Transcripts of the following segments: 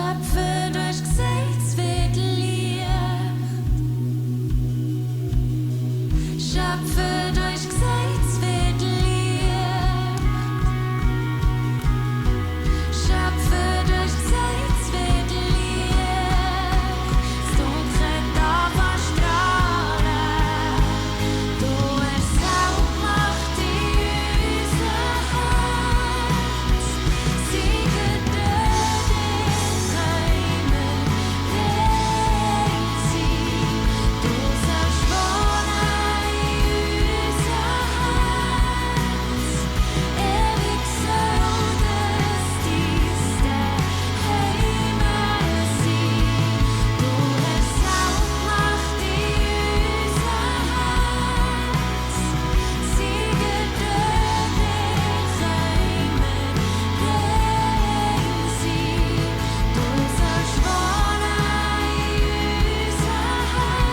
Schöpfer, du hast gesagt, es wird Licht. Schöpfer, du hast gesagt, es wird Licht. Schöpfer, du hast gesagt, es wird Licht. Das Dunkel darf strahlen. Du hast Macht in unser Herz. Siege dort in Träumen, rein sein. Du sollst wohnen in unser Herz. Ewig soll das dies Heimat sein. Du hast Macht in unser Herz. Siege dort in Träumen, rein sein. Du sollst wohnen in unser Herz.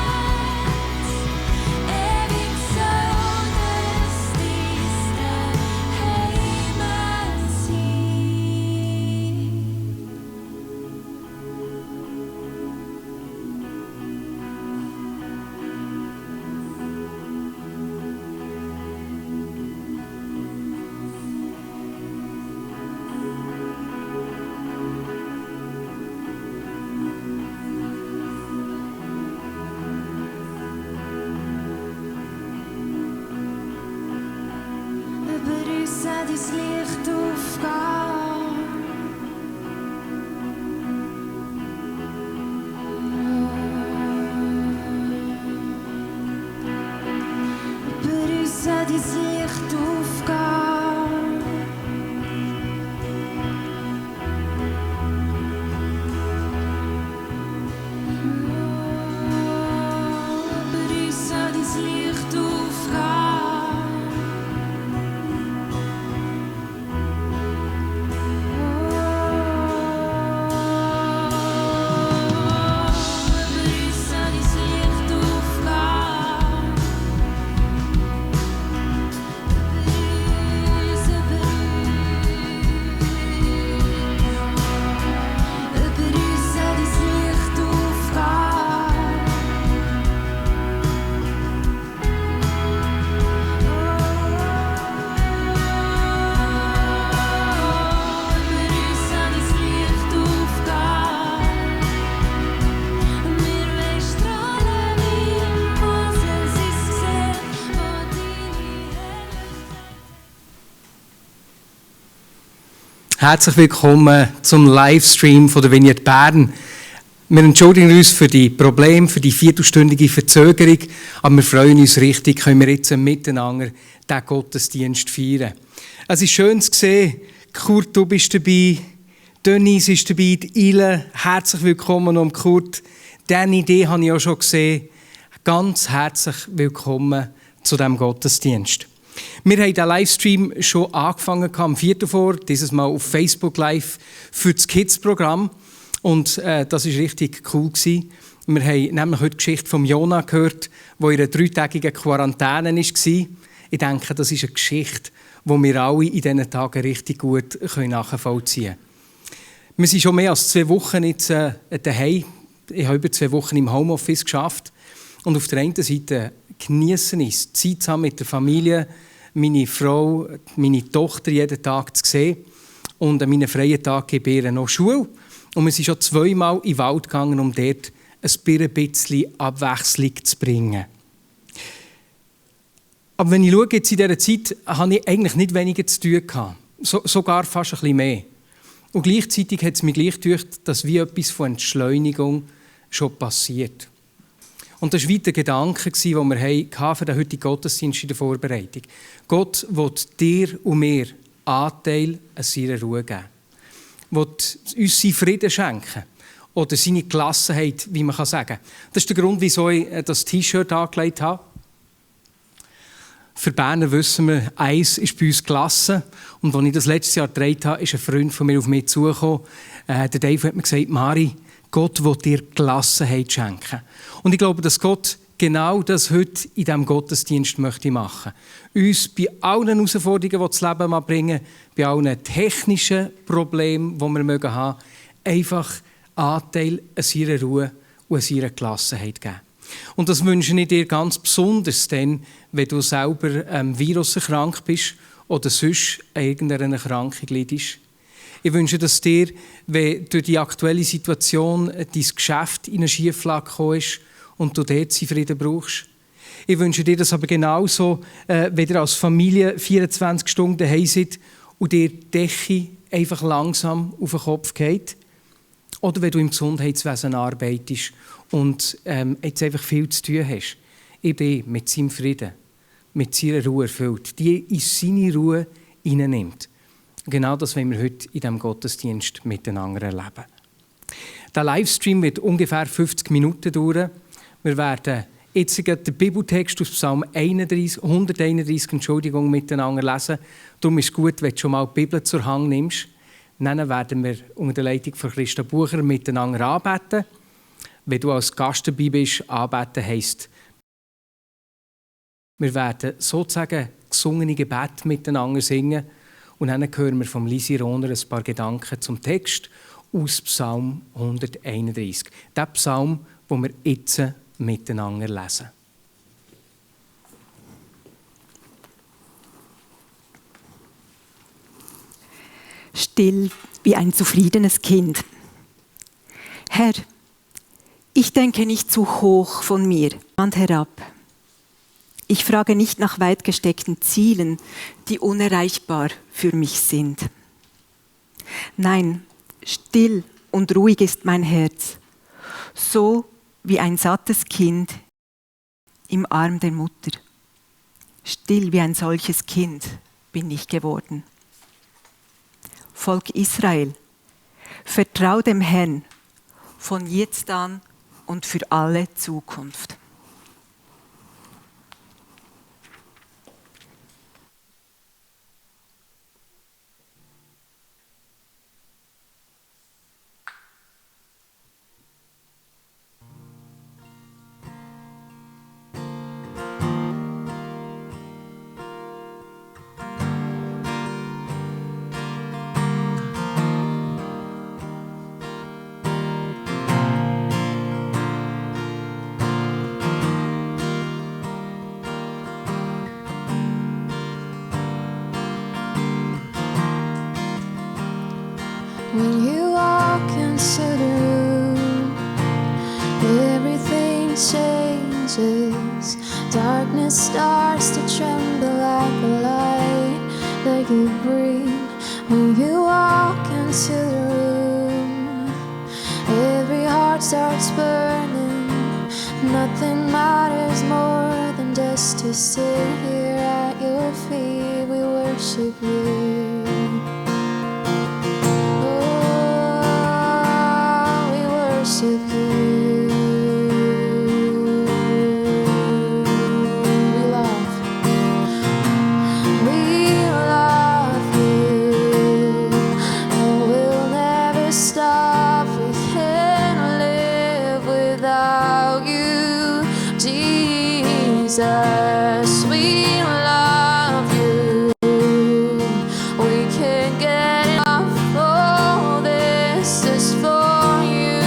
Ewig soll das dies Heimat über uns hat dein Licht aufgehen. Über uns hat dein Licht aufgehen. Über uns hat dein Licht aufgehen. Herzlich willkommen zum Livestream von der Vignette Bern. Wir entschuldigen uns für die Probleme, für die viertelstündige Verzögerung, aber wir freuen uns richtig, können wir jetzt miteinander diesen Gottesdienst feiern. Es ist schön zu sehen, Kurt, du bist dabei, Denise ist dabei, die Ile, herzlich willkommen um Kurt. Diese Idee habe ich auch schon gesehen. Ganz herzlich willkommen zu diesem Gottesdienst. Wir haben den Livestream schon angefangen am 4. vor, dieses Mal auf Facebook Live für das Kids-Programm. Und das war richtig cool gewesen. Wir haben nämlich heute die Geschichte von Jona gehört, der in einer 3-tägigen Quarantäne war. Ich denke, das ist eine Geschichte, die wir alle in diesen Tagen richtig gut nachvollziehen können. Wir sind schon mehr als 2 Wochen jetzt daheim. Ich habe über 2 Wochen im Homeoffice gearbeitet. Und auf der einen Seite genießen es, Zeit zu haben mit der Familie, meine Frau, meine Tochter jeden Tag zu sehen. Und an meinen freien Tagen gebe ich ihr noch Schule. Und wir sind schon 2-mal in den Wald gegangen, um dort ein bisschen Abwechslung zu bringen. Aber wenn ich schaue, jetzt in dieser Zeit, habe ich eigentlich nicht weniger zu tun gehabt. Sogar fast ein bisschen mehr. Und gleichzeitig hat es mir gleich gedacht, dass wie etwas von Entschleunigung schon passiert. Und das war weiter Gedanke, den wir hatten für den heutigen Gottesdienst in der Vorbereitung. Gott will dir und mir Anteil an seiner Ruhe geben. Will uns seinen Frieden schenken. Oder seine Gelassenheit, wie man sagen kann. Das ist der Grund, wieso ich das T-Shirt angelegt habe. Für Berner wissen wir, Eis ist bei uns gelassen. Und als ich das letztes Jahr getragen habe, ist ein Freund von mir auf mich zugekommen. Der Dave hat mir gesagt, Mari, Gott will dir Gelassenheit schenken. Und ich glaube, dass Gott genau das heute in diesem Gottesdienst möchte machen. Uns bei allen Herausforderungen, die das Leben mal bringen, bei allen technischen Problemen, die wir haben, einfach Anteil an seiner Ruhe und an seiner Gelassenheit geben. Und das wünsche ich dir ganz besonders, denn, wenn du selber Virus erkrankt bist oder sonst an irgendeiner Erkrankung leidest. Ich wünsche, dass dir, wenn durch die aktuelle Situation dein Geschäft in eine Schieflage gekommen ist und du dort Frieden brauchst. Ich wünsche dir das aber genauso, wenn ihr als Familie 24 Stunden daheim seid und dir die Decke einfach langsam auf den Kopf geht. Oder wenn du im Gesundheitswesen arbeitest und jetzt einfach viel zu tun hast. Ich bin mit seinem Frieden, mit seiner Ruhe erfüllt, die in seine Ruhe hineinnimmt. Genau das wollen wir heute in diesem Gottesdienst miteinander erleben. Der Livestream wird ungefähr 50 Minuten dauern. Wir werden jetzt den Bibeltext aus Psalm 131 miteinander lesen. Darum ist es gut, wenn du schon mal die Bibel zur Hand nimmst. Dann werden wir unter der Leitung von Christa Bucher miteinander anbeten. Wenn du als Gast dabei bist, anbeten heisst, wir werden sozusagen gesungene Gebete miteinander singen und dann hören wir von Lisi Rohner ein paar Gedanken zum Text aus Psalm 131. Der Psalm, den wir jetzt miteinander lesen. Still wie ein zufriedenes Kind. Herr, ich denke nicht zu hoch von mir, Hand herab. Ich frage nicht nach weit gesteckten Zielen, die unerreichbar für mich sind. Nein, still und ruhig ist mein Herz, so wie ein sattes Kind im Arm der Mutter. Still wie ein solches Kind bin ich geworden. Volk Israel, vertrau dem Herrn von jetzt an und für alle Zukunft. When you walk into the room, everything changes. Darkness starts to tremble like a light that you bring. When you walk into the room, every heart starts burning. Nothing matters more than just to sit here at your feet. We worship you. Worship you. We love you, and we'll never stop. We can't live without you, Jesus. We love you. We can't get enough. Oh, this is for you.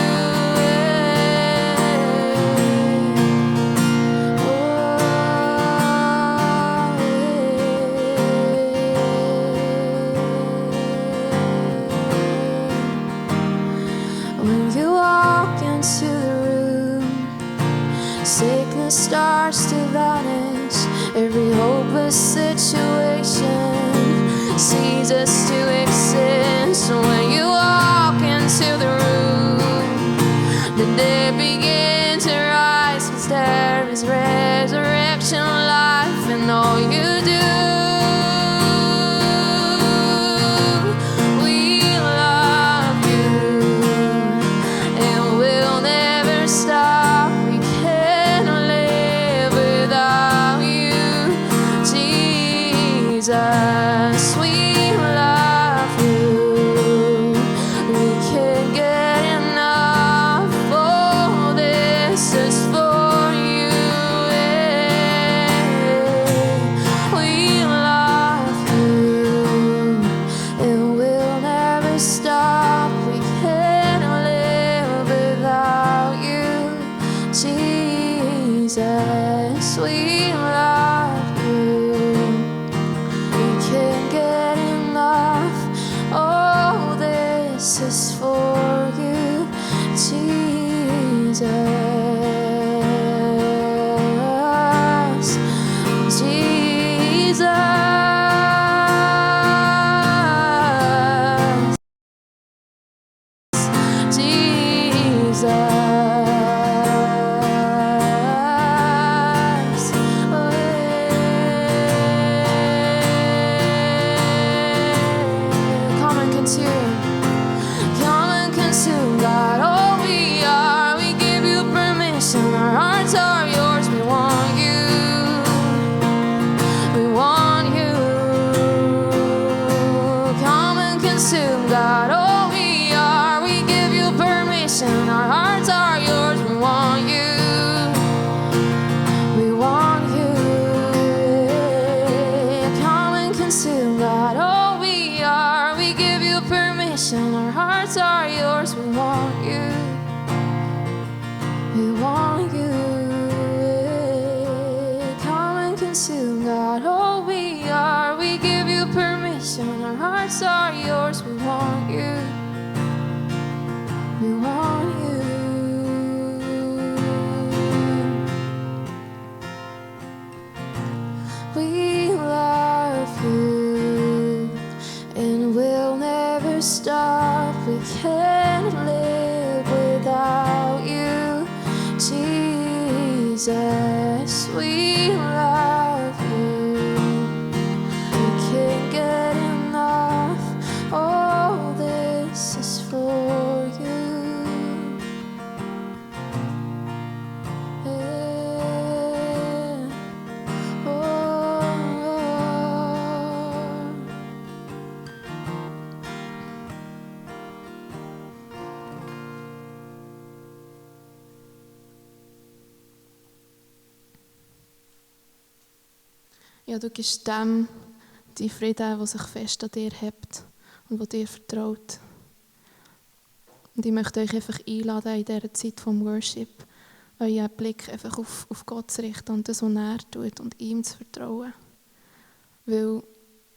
When you walk into the room, sickness starts to vanish. Every hopeless situation ceases to exist. When you walk into the room, the dead begin to rise, 'cause there is resurrection life in all you do. Jesus, we love you. We can't get enough. Oh, to come and consume, God. Oh, we are. We give you permission. Our hearts are yours. We want you. We want you. Come and consume, God. Oh, we are. We give you permission. Our hearts are yours. We want you. We want you. Come and consume, God. Oh, we are. We give you permission. Our hearts are yours. We want you. We want you. Come and consume, God. Oh, we are. We give you permission. Our hearts are yours. We want you. We want you. We love you and we'll never stop. We can't live without you, Jesus. We love you. We can't get enough. All this is for you. Yeah. Oh. Ja, du gibst dem die Frieden, der sich fest an dir hebt und der dir vertraut. Und ich möchte euch einfach einladen, in dieser Zeit vom Worship euren Blick einfach auf Gott zu richten und das, was er tut, und ihm zu vertrauen. Weil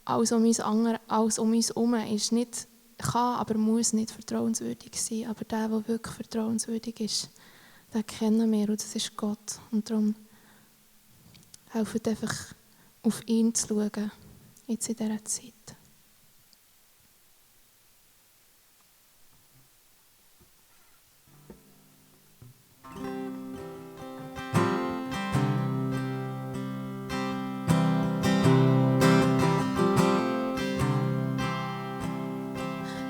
alles um uns herum ist nicht, kann, aber muss nicht vertrauenswürdig sein. Aber der wirklich vertrauenswürdig ist, den kennen wir, und das ist Gott. Und darum helft einfach, auf ihn zu schauen, jetzt in dieser Zeit.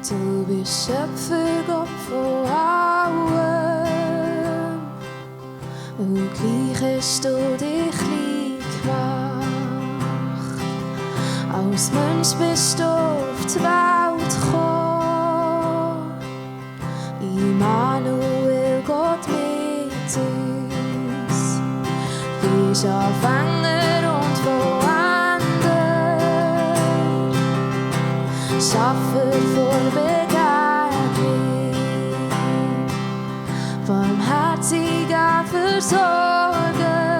Du bist Schöpfer, Gott von allem, und gleich hast du dich klein gemacht. Als Mensch bist du auf die Welt gekommen. Immanuel, Gott mit uns. Bist Anfänger und Vollender, Schaffer vor Begegnung, barmherziger Versorger.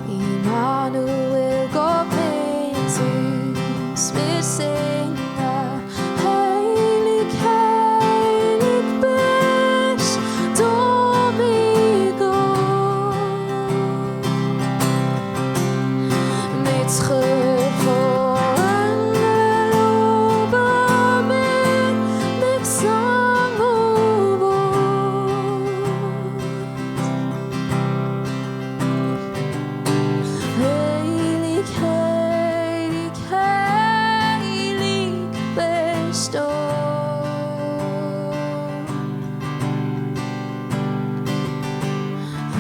Immanuel, Gott mit uns, wir singen. Heilig, heilig bist du, mein Gott. Mit Chör von Engeln loben wir, mit Gesang und Wort. Heilig, heilig, heilig bist du.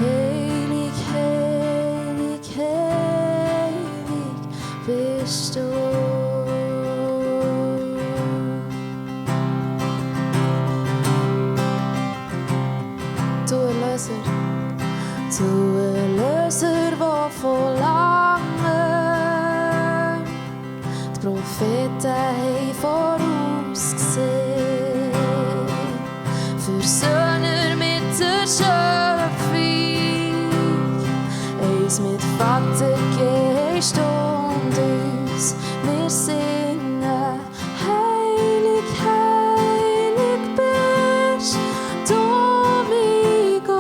Heilig, heilig, heilig bist du. Du Erlöser, der von langem die Propheten haben vorausgesehen. Versöhner mit der Schöpfung, eins mit Vater, Geist und uns. Wir singen, heilig, heilig bist du, mein Gott.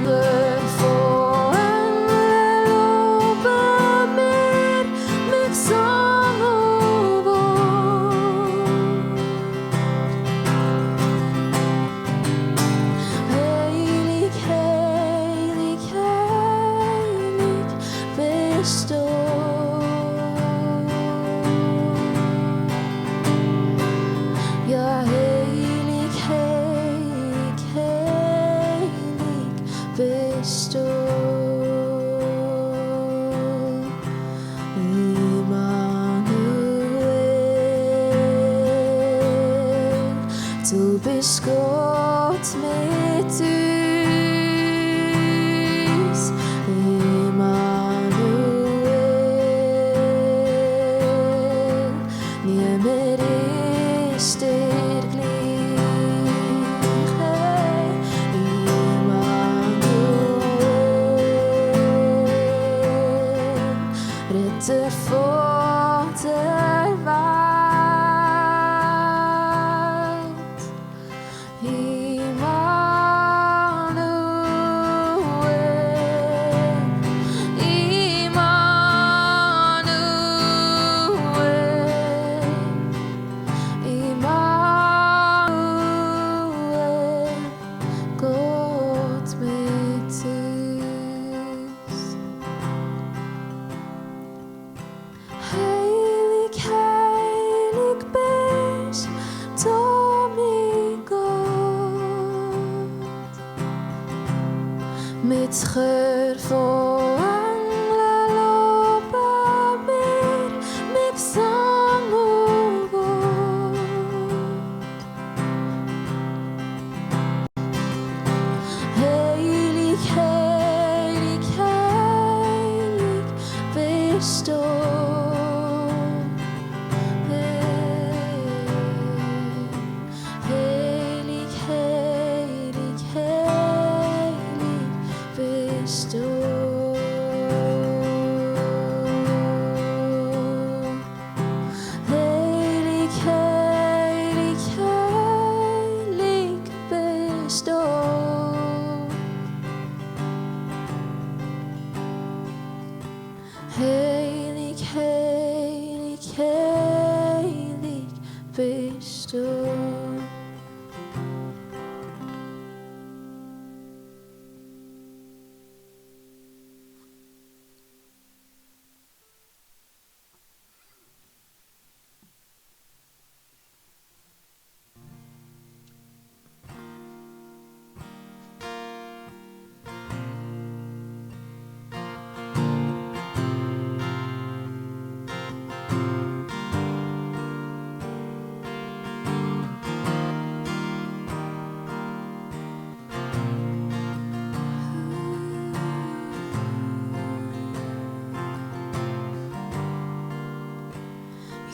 Wir von Engeln loben wir, mit Gesang und Wort. Heilig, heilig, heilig bist du. Du bist Gott mit uns, Immanuel. Niemand ist dir gleich, hey, Immanuel. Ritter von der Welt, Immanuel, Immanuel, Immanuel, Gott mit uns. Heilig, heilig bist du, mein Gott. Mit Chör von Engeln loben wir mit Gesang und Gott. Heilig, heilig, heilig bist du. Heilig, heilig, heilig bist du. Heilig, heilig, heilig bist du. Heilig, heilig, heilig bist du.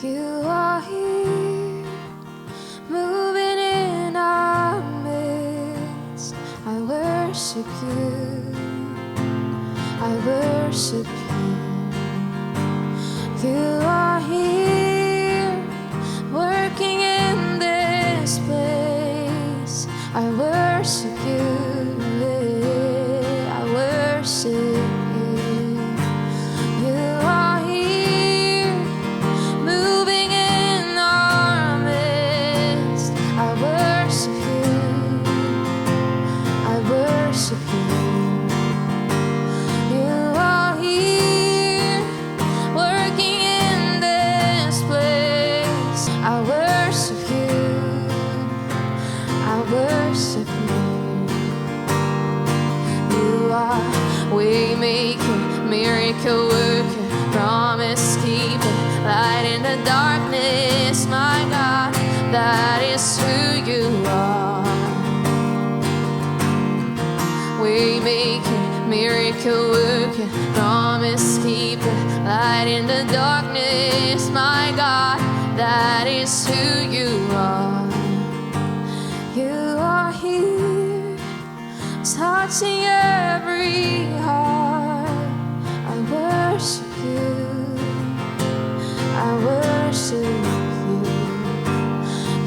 You are here, moving in our midst. I worship you, I worship you. You are here, working in this place. I worship you, I worship you. You are here, moving in our midst. I worship you, I worship you. You are here, working in this place. I worship you, I worship you. You are way making, miracle working, promise keeping, light in the darkness, my God, that is who you are. Way making, miracle working, promise keeping, light in the darkness, my God, that is who you are. You are here, touching every heart. I worship you, I worship you.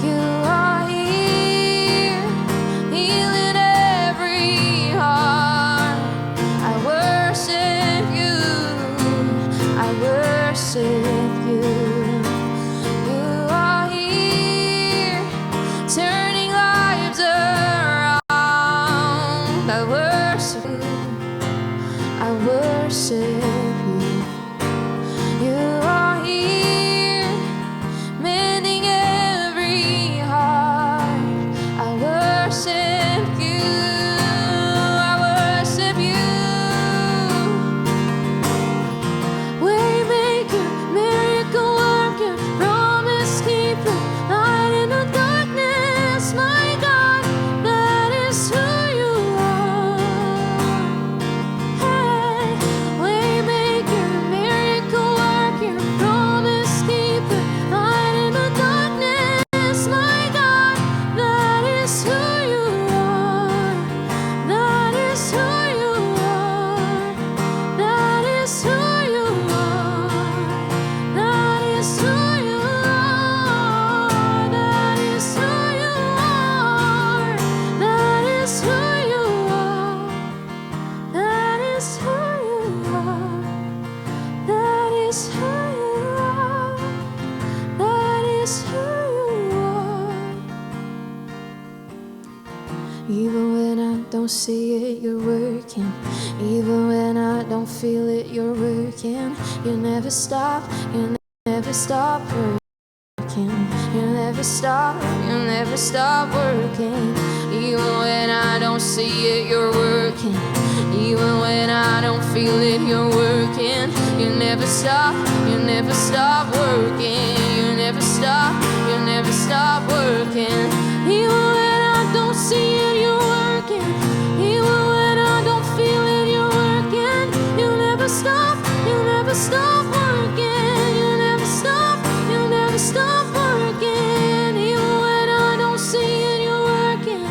You are here, healing every heart. I worship you, I worship you. You are here, turning lives around. I worship you, is who you are. That is who you are. Even when I don't see it, you're working. Even when I don't feel it, you're working. You never stop, you never stop working. You never stop working. Even when I don't see it, you're working. Even when I don't feel it, you're working. You never stop working. You never stop working. Even when I don't see it, you're working. Even when I don't feel it, you're working. You never stop working. You never stop working. Even when I don't see it, you're working.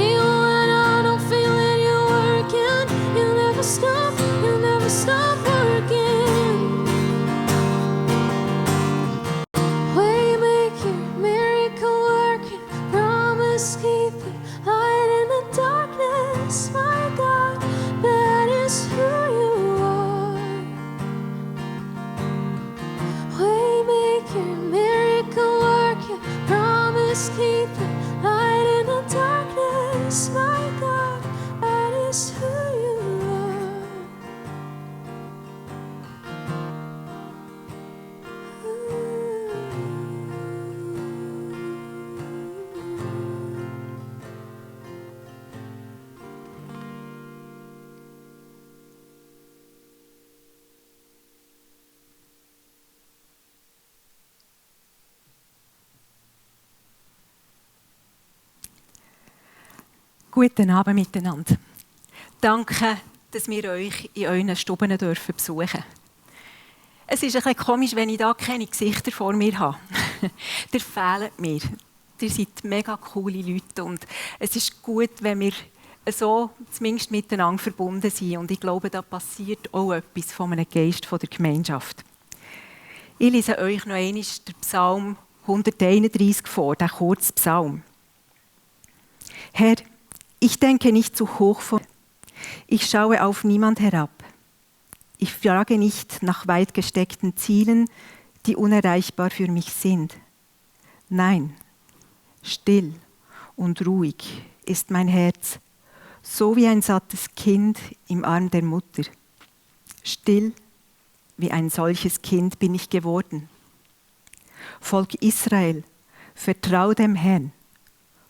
Even when I don't feel it, you're working. You never stop working. Waymaker, miracle worker, promise keeper, light in the darkness, my God, that is who you are. Waymaker, miracle worker, promise keeper, light in the darkness, my God, that is who you are. Guten Abend miteinander. Danke, dass wir euch in euren Stuben besuchen dürfen. Es ist ein bisschen komisch, wenn ich da keine Gesichter vor mir habe. Ihr fehlt mir. Ihr seid mega coole Leute und es ist gut, wenn wir so zumindest miteinander verbunden sind. Und ich glaube, da passiert auch etwas von einem Geist der Gemeinschaft. Ich lese euch noch einmal den Psalm 131 vor, den kurzen Psalm. Herr, ich denke nicht zu hoch von mir. Ich schaue auf niemand herab. Ich frage nicht nach weit gesteckten Zielen, die unerreichbar für mich sind. Nein, still und ruhig ist mein Herz, so wie ein sattes Kind im Arm der Mutter. Still wie ein solches Kind bin ich geworden. Volk Israel, vertrau dem Herrn,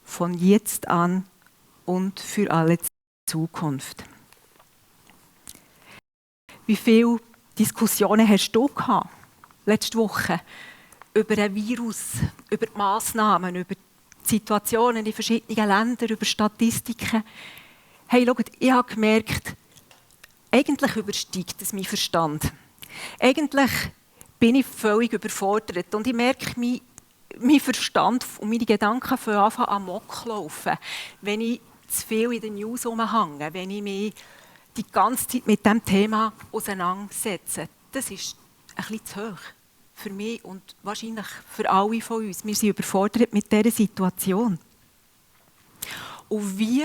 von jetzt an und für alle Zukunft. Wie viele Diskussionen hast du gehabt, letzte Woche über ein Virus, über die Massnahmen, über die Situationen in verschiedenen Ländern, über Statistiken? Hey, schaut, ich habe gemerkt, eigentlich übersteigt es meinen Verstand. Eigentlich bin ich völlig überfordert und ich merke, mein Verstand und meine Gedanken fangen an amok laufen, wenn ich zu viel in den News rumhänge, wenn ich mich die ganze Zeit mit diesem Thema auseinandersetze. Das ist ein bisschen zu hoch für mich und wahrscheinlich für alle von uns. Wir sind überfordert mit dieser Situation. Und wie,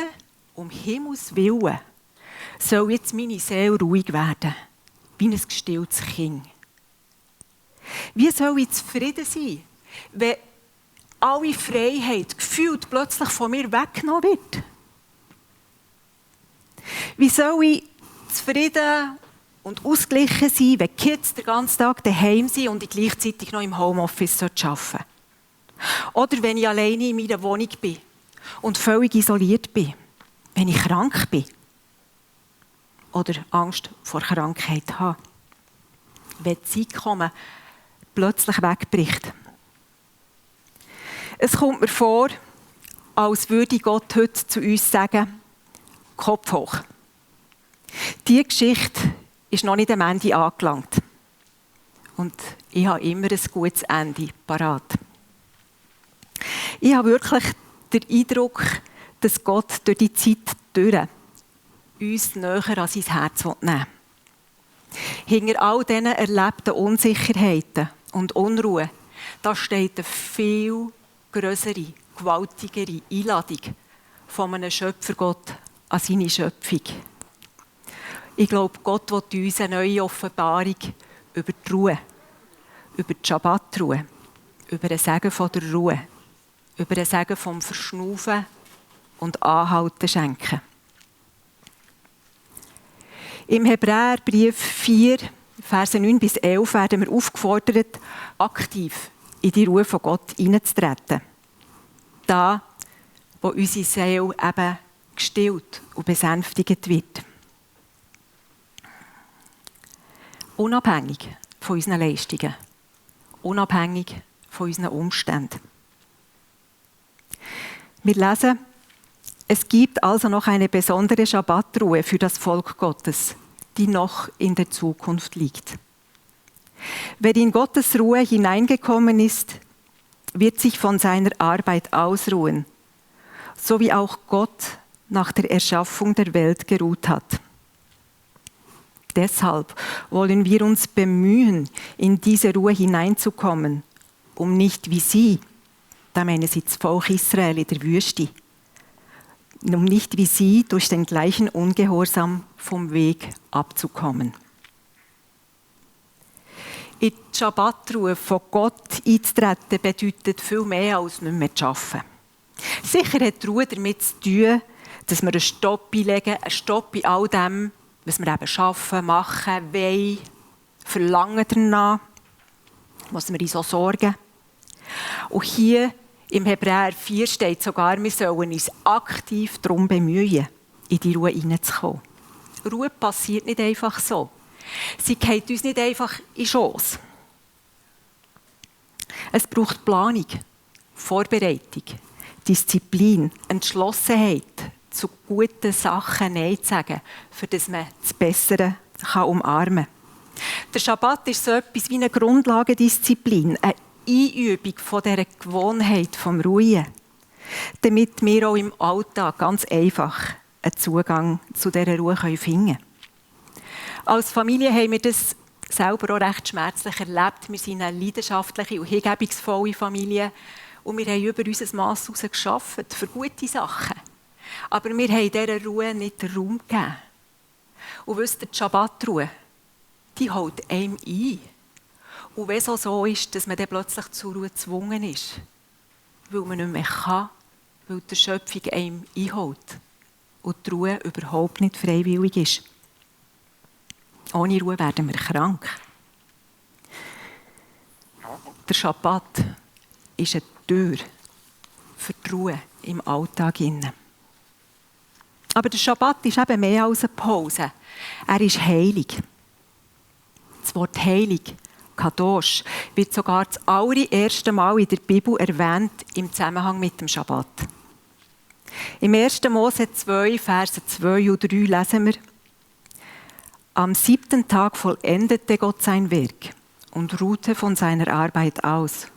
um Himmels Willen, soll jetzt meine Seele ruhig werden, wie ein gestilltes Kind? Wie soll ich zufrieden sein, wenn alle Freiheit gefühlt plötzlich von mir weggenommen wird? Wie soll ich zufrieden und ausgeglichen sein, wenn die Kids den ganzen Tag daheim sind und ich gleichzeitig noch im Homeoffice arbeiten? Oder wenn ich alleine in meiner Wohnung bin und völlig isoliert bin, wenn ich krank bin oder Angst vor Krankheit habe, wenn das Einkommen plötzlich wegbricht. Es kommt mir vor, als würde Gott heute zu uns sagen, Kopf hoch. Diese Geschichte ist noch nicht am Ende angelangt. Und ich habe immer ein gutes Ende parat. Ich habe wirklich den Eindruck, dass Gott durch die Zeit durch uns näher an sein Herz nehmen will. Hinter all diesen erlebten Unsicherheiten und Unruhe, da steht eine viel grössere, gewaltigere Einladung von einem Schöpfergott an seine Schöpfung. Ich glaube, Gott will uns eine neue Offenbarung über die Ruhe, über die Schabbatruhe, über den Segen von der Ruhe, über den Segen vom Verschnaufen und Anhalten schenken. Im Hebräerbrief 4, Verse 9 bis 11 werden wir aufgefordert, aktiv in die Ruhe von Gott hineinzutreten. Da, wo unsere Seele eben gestillt und besänftigt wird. Unabhängig von unseren Leistungen, unabhängig von unseren Umständen. Wir lesen, es gibt also noch eine besondere Schabbatruhe für das Volk Gottes, die noch in der Zukunft liegt. Wer in Gottes Ruhe hineingekommen ist, wird sich von seiner Arbeit ausruhen, so wie auch Gott nach der Erschaffung der Welt geruht hat. Deshalb wollen wir uns bemühen, in diese Ruhe hineinzukommen, um nicht wie sie, da meinen sie das Volk Israel in der Wüste, um nicht wie sie durch den gleichen Ungehorsam vom Weg abzukommen. In die Schabbatruhe von Gott einzutreten bedeutet viel mehr als nicht mehr zu arbeiten. Sicher hat die Ruhe damit zu tun, dass wir einen Stopp einlegen, einen Stopp in all dem, was wir eben arbeiten, machen, wollen, verlangen danach, was wir uns so sorgen. Und hier im Hebräer 4 steht sogar, wir sollen uns aktiv darum bemühen, in die Ruhe hineinzukommen. Ruhe passiert nicht einfach so. Sie geht uns nicht einfach in den Schoss. Es braucht Planung, Vorbereitung, Disziplin, Entschlossenheit, zu guten Sachen Nein zu sagen, für das man das Bessere umarmen kann. Der Schabbat ist so etwas wie eine Grundlagendisziplin, eine Einübung von dieser Gewohnheit vom Ruhen, damit wir auch im Alltag ganz einfach einen Zugang zu dieser Ruhe finden können. Als Familie haben wir das selber auch recht schmerzlich erlebt. Wir sind eine leidenschaftliche und hingebungsvolle Familie und wir haben über unser Mass hinaus gearbeitet für gute Sachen. Aber wir haben dieser Ruhe nicht den Raum gegeben. Und wisst ihr, die Schabbatruhe, die holt einem ein. Und wenn es auch so ist, dass man dann plötzlich zur Ruhe gezwungen ist, weil man nicht mehr kann, weil die Schöpfung einem einholt und die Ruhe überhaupt nicht freiwillig ist. Ohne Ruhe werden wir krank. Der Schabbat ist eine Tür für die Ruhe im Alltag. Aber der Schabbat ist eben mehr als eine Pause. Er ist heilig. Das Wort heilig, Kadosh, wird sogar das allererste Mal in der Bibel erwähnt im Zusammenhang mit dem Schabbat. Im 1. Mose 2, Verse 2 und 3 lesen wir: Am 7. Tag vollendete Gott sein Werk und ruhte von seiner Arbeit aus.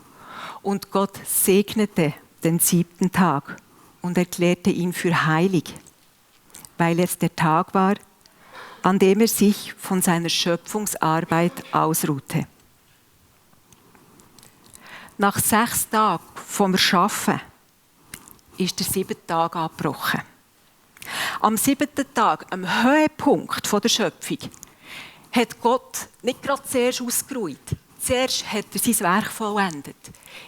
Und Gott segnete den 7. Tag und erklärte ihn für heilig, weil es der Tag war, an dem er sich von seiner Schöpfungsarbeit ausruhte. Nach 6 Tagen vom Erschaffen ist der 7. Tag angebrochen. Am 7. Tag, am Höhepunkt der Schöpfung, hat Gott nicht gerade zuerst ausgeruht. Zuerst hat er sein Werk vollendet,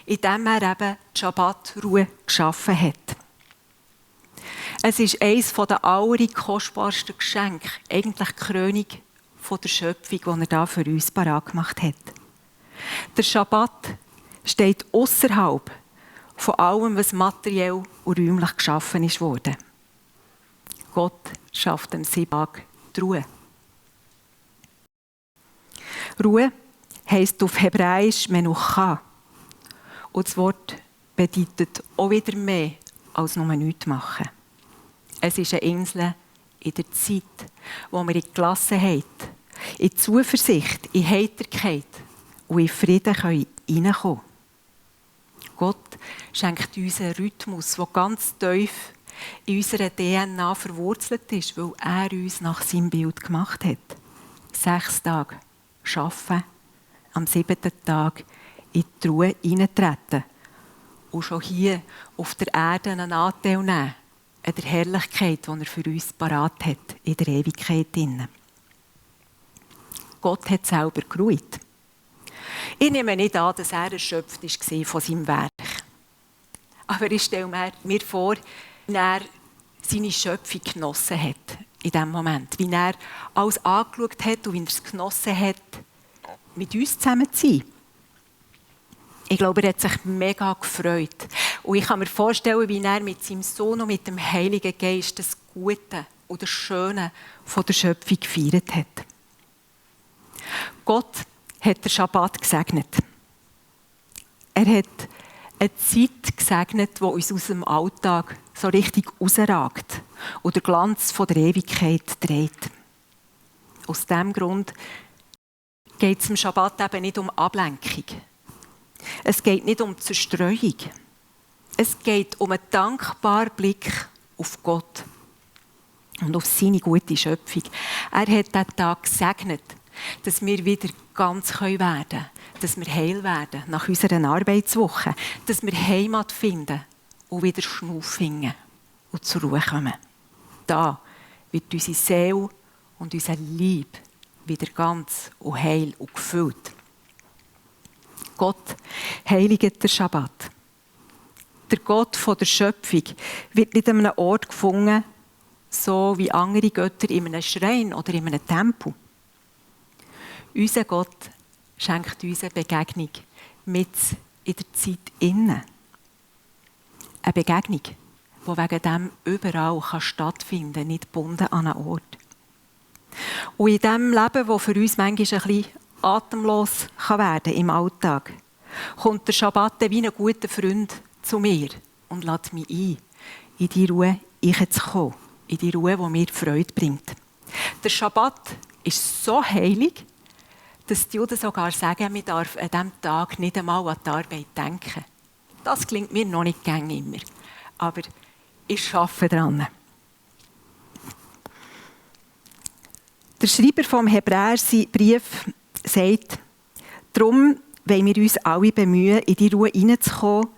indem er eben die Schabbatruhe geschaffen hat. Es ist eines der allerkostbarsten Geschenke, eigentlich die Krönung der Schöpfung, die er da für uns parat gemacht hat. Der Schabbat steht ausserhalb von allem, was materiell und räumlich geschaffen ist worden. Gott schafft am 7. Tag die Ruhe. Ruhe heisst auf Hebräisch Menucha. Und das Wort bedeutet auch wieder mehr als nur nichts machen. Es ist eine Insel in der Zeit, wo wir in Gelassenheit, in Zuversicht, in Heiterkeit und in Frieden hineinkommen können. Gott schenkt uns einen Rhythmus, der ganz tief in unserer DNA verwurzelt ist, weil er uns nach seinem Bild gemacht hat. 6 Tage arbeiten, am 7. Tag in die Ruhe hineintreten und schon hier auf der Erde einen Anteil nehmen an der Herrlichkeit, die er für uns parat hat, in der Ewigkeit. Gott hat selber geruht. Ich nehme nicht an, dass er erschöpft war von seinem Werk. Aber ich stelle mir vor, wie er seine Schöpfung genossen hat in diesem Moment. Wie er alles angeschaut hat und wie er es genossen hat, mit uns zusammen zu sein. Ich glaube, er hat sich mega gefreut. Und ich kann mir vorstellen, wie er mit seinem Sohn und mit dem Heiligen Geist das Gute und das Schöne von der Schöpfung gefeiert hat. Gott hat den Schabbat gesegnet. Er hat eine Zeit gesegnet, die uns aus dem Alltag so richtig rausragt und den Glanz von der Ewigkeit dreht. Aus diesem Grund geht es im Schabbat eben nicht um Ablenkung. Es geht nicht um Zerstreuung. Es geht um einen dankbaren Blick auf Gott und auf seine gute Schöpfung. Er hat diesen Tag gesegnet, dass wir wieder ganz werden können, dass wir heil werden nach unserer Arbeitswoche, dass wir Heimat finden und wieder Schnuff finden und zur Ruhe kommen. Da wird unsere Seele und unser Leib wieder ganz und heil und gefüllt. Gott heiligt den Schabbat. Der Gott von der Schöpfung wird nicht an einem Ort gefunden, so wie andere Götter in einem Schrein oder in einem Tempel. Unser Gott schenkt uns eine Begegnung mit in der Zeit innen. Eine Begegnung, die wegen dem überall stattfinden kann, nicht gebunden an einen Ort. Und in diesem Leben, das für uns manchmal ein bisschen atemlos werden kann im Alltag, kommt der Schabbat wie ein guter Freund zu mir und lädt mich ein, in die Ruhe zu kommen, in die Ruhe, die mir Freude bringt. Der Schabbat ist so heilig, dass die Juden sogar sagen, man darf an diesem Tag nicht einmal an die Arbeit denken. Das klingt mir noch nicht gängig immer, aber ich arbeite daran. Der Schreiber vom Hebräerbrief sagt, darum wollen wir uns alle bemühen, in die Ruhe hineinzukommen,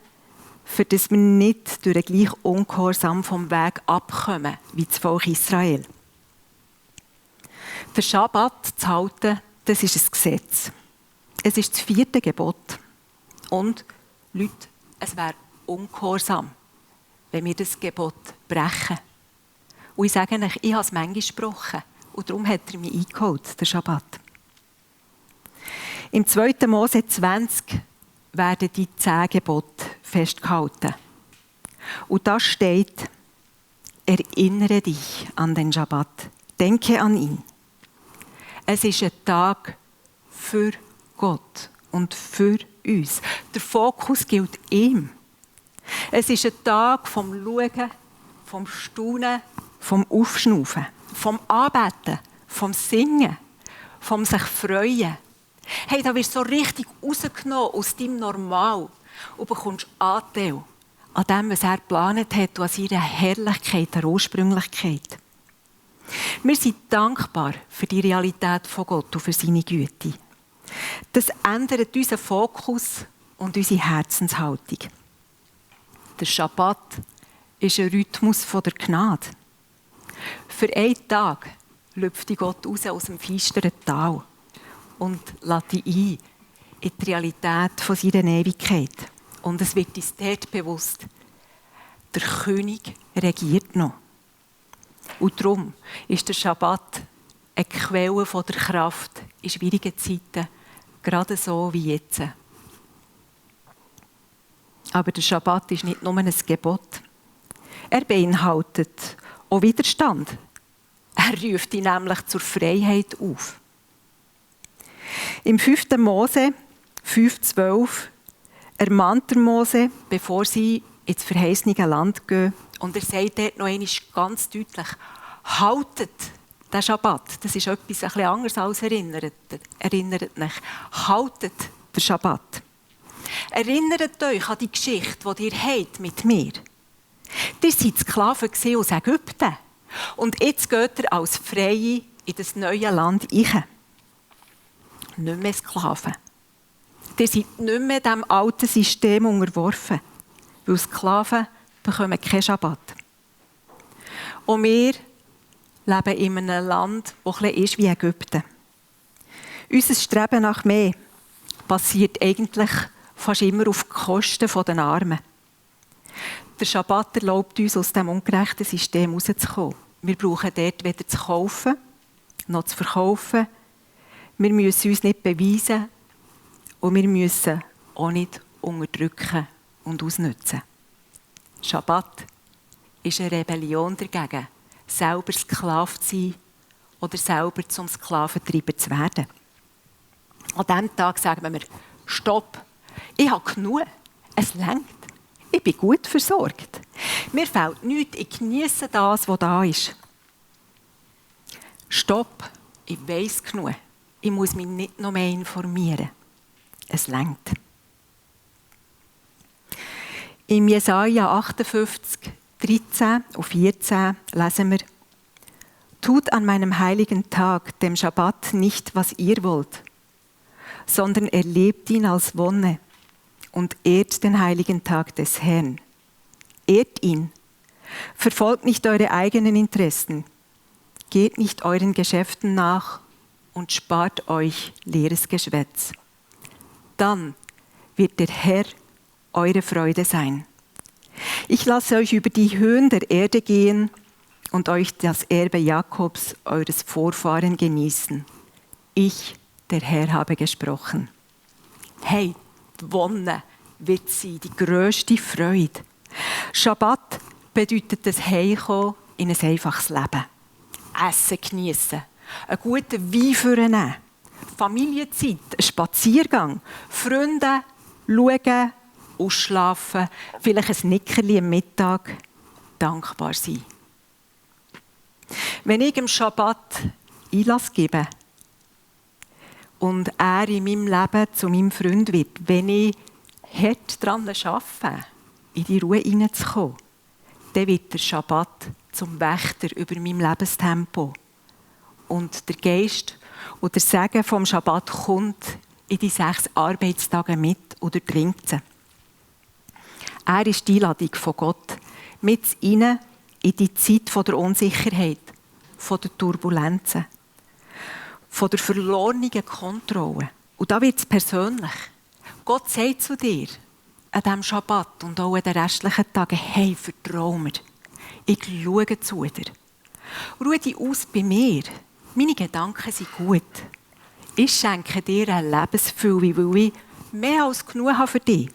für dass wir nicht durch den gleichen Ungehorsam vom Weg abkommen, wie das Volk Israel. Der Schabbat zu halten, das ist ein Gesetz. Es ist das 4. Gebot. Und, Leute, es wäre ungehorsam, wenn wir das Gebot brechen. Und ich sage euch, ich habe es manchmal gesprochen. Und darum hat er mich eingeholt, der Schabbat. Im 2. Mose 20 werden die 10 Gebote festgehalten. Und da steht, erinnere dich an den Schabbat, denke an ihn. Es ist ein Tag für Gott und für uns. Der Fokus gilt ihm. Es ist ein Tag vom Schauen, vom Staunen, vom Aufschnaufen, vom Anbeten, vom Singen, vom sich freuen. Hey, da wirst du so richtig rausgenommen aus deinem Normal und bekommst Anteil an dem, was er geplant hat und an seiner Herrlichkeit, der Ursprünglichkeit. Wir sind dankbar für die Realität von Gott und für seine Güte. Das ändert unseren Fokus und unsere Herzenshaltung. Der Schabbat ist ein Rhythmus der Gnade. Für einen Tag lüpft Gott raus aus dem finsteren Tal und lädt dich ein in die Realität von seiner Ewigkeit. Und es wird uns dort bewusst, der König regiert noch. Und darum ist der Schabbat eine Quelle der Kraft in schwierigen Zeiten, gerade so wie jetzt. Aber der Schabbat ist nicht nur ein Gebot. Er beinhaltet auch Widerstand. Er ruft ihn nämlich zur Freiheit auf. Im 5. Mose 5,12 ermahnt der Mose, bevor sie ins verheißene Land gehen. Und er sagt dort noch einmal ganz deutlich, haltet den Schabbat. Das ist etwas ein bisschen anderes als erinnert euch. Haltet den Schabbat. Erinnert euch an die Geschichte, die ihr habt mit mir. Ihr seid Sklaven aus Ägypten. Und jetzt geht ihr als Freie in das neue Land rein. Nicht mehr Sklaven. Ihr seid nicht mehr dem alten System unterworfen. Weil Sklaven bekommen keinen Schabbat. Und wir leben in einem Land, das ein bisschen ist wie Ägypten. Unser Streben nach mehr passiert eigentlich fast immer auf Kosten der Armen. Der Schabbat erlaubt uns, aus diesem ungerechten System herauszukommen. Wir brauchen dort weder zu kaufen, noch zu verkaufen. Wir müssen uns nicht beweisen und wir müssen auch nicht unterdrücken und ausnutzen. Schabbat ist eine Rebellion dagegen, selber Sklave zu sein oder selber zum Sklaventreiber zu werden. An diesem Tag sagen wir, stopp, ich habe genug, es reicht, ich bin gut versorgt. Mir fehlt nichts, ich geniesse das, was da ist. Stopp, ich weiss genug, ich muss mich nicht noch mehr informieren. Es reicht. Im Jesaja 58, 13 und 14 lesen wir: Tut an meinem heiligen Tag, dem Schabbat, nicht, was ihr wollt, sondern erlebt ihn als Wonne und ehrt den heiligen Tag des Herrn. Ehrt ihn. Verfolgt nicht eure eigenen Interessen. Geht nicht euren Geschäften nach und spart euch leeres Geschwätz. Dann wird der Herr eure Freude sein. Ich lasse euch über die Höhen der Erde gehen und euch das Erbe Jakobs, eures Vorfahren, genießen. Ich, der Herr, habe gesprochen. Hey, die Wonne wird sein, die grösste Freude. Schabbat bedeutet das Heimkommen in ein einfaches Leben. Essen geniessen, einen guten Wein vornehmen, Familienzeit, einen Spaziergang, Freunde schauen, ausschlafen, vielleicht ein Nickerli am Mittag, dankbar sein. Wenn ich dem Schabbat Einlass gebe und er in meinem Leben zu meinem Freund wird, wenn ich hart daran arbeite, in die Ruhe hineinzukommen, dann wird der Schabbat zum Wächter über meinem Lebenstempo. Und der Geist und der Segen vom Schabbat kommt in die 6 Arbeitstage mit oder bringt sie. Er ist die Einladung von Gott mit hinein in die Zeit der Unsicherheit, der Turbulenzen, der verlorenen Kontrolle. Und da wird es persönlich. Gott sagt zu dir an diesem Schabbat und auch an den restlichen Tagen: Hey, vertrau mir. Ich schaue zu dir. Ruhe dich aus bei mir. Meine Gedanken sind gut. Ich schenke dir eine Lebensfülle, weil ich mehr als genug habe für dich.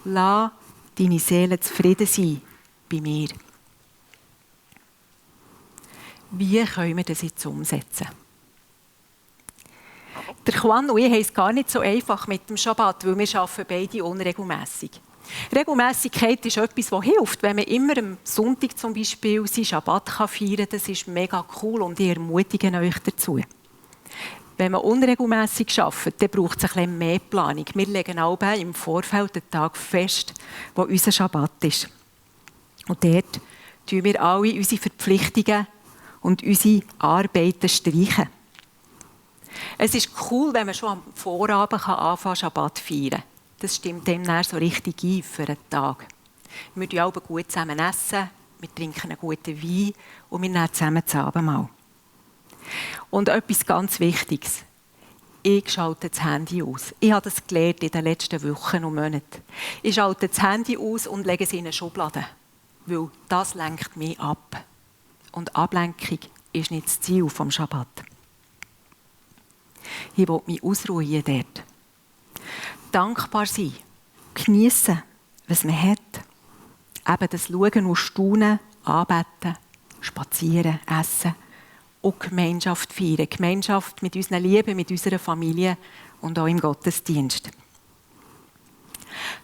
Lass deine Seele zufrieden sein bei mir. Wie können wir das jetzt umsetzen? Der Juan und ich haben es gar nicht so einfach mit dem Schabbat, weil wir arbeiten beide unregelmässig. Regelmässigkeit ist etwas, das hilft, wenn man immer am Sonntag zum Beispiel seinen Schabbat feiern kann. Das ist mega cool und ich ermutige euch dazu. Wenn man unregelmässig arbeitet, dann braucht es ein bisschen mehr Planung. Wir legen alle im Vorfeld den Tag fest, wo unser Schabbat ist. Und dort streichen wir alle unsere Verpflichtungen und unsere Arbeiten streichen. Es ist cool, wenn man schon am Vorabend anfangen Schabbat feiern. Das stimmt dem dann so richtig ein für einen Tag. Wir essen alle gut zusammen, wir trinken einen guten Wein und wir nehmen zusammen das Abendmahl. Und etwas ganz Wichtiges. Ich schalte das Handy aus. Ich habe das gelernt in den letzten Wochen und Monaten. Ich schalte das Handy aus und lege es in eine Schublade, weil das lenkt mich ab. Und Ablenkung ist nicht das Ziel vom Schabbat. Ich will mich ausruhen dort. Dankbar sein, geniessen, was man hat. Eben das Schauen und Staunen, Anbeten, Spazieren, Essen und Gemeinschaft feiern. Gemeinschaft mit unseren Lieben, mit unserer Familie und auch im Gottesdienst.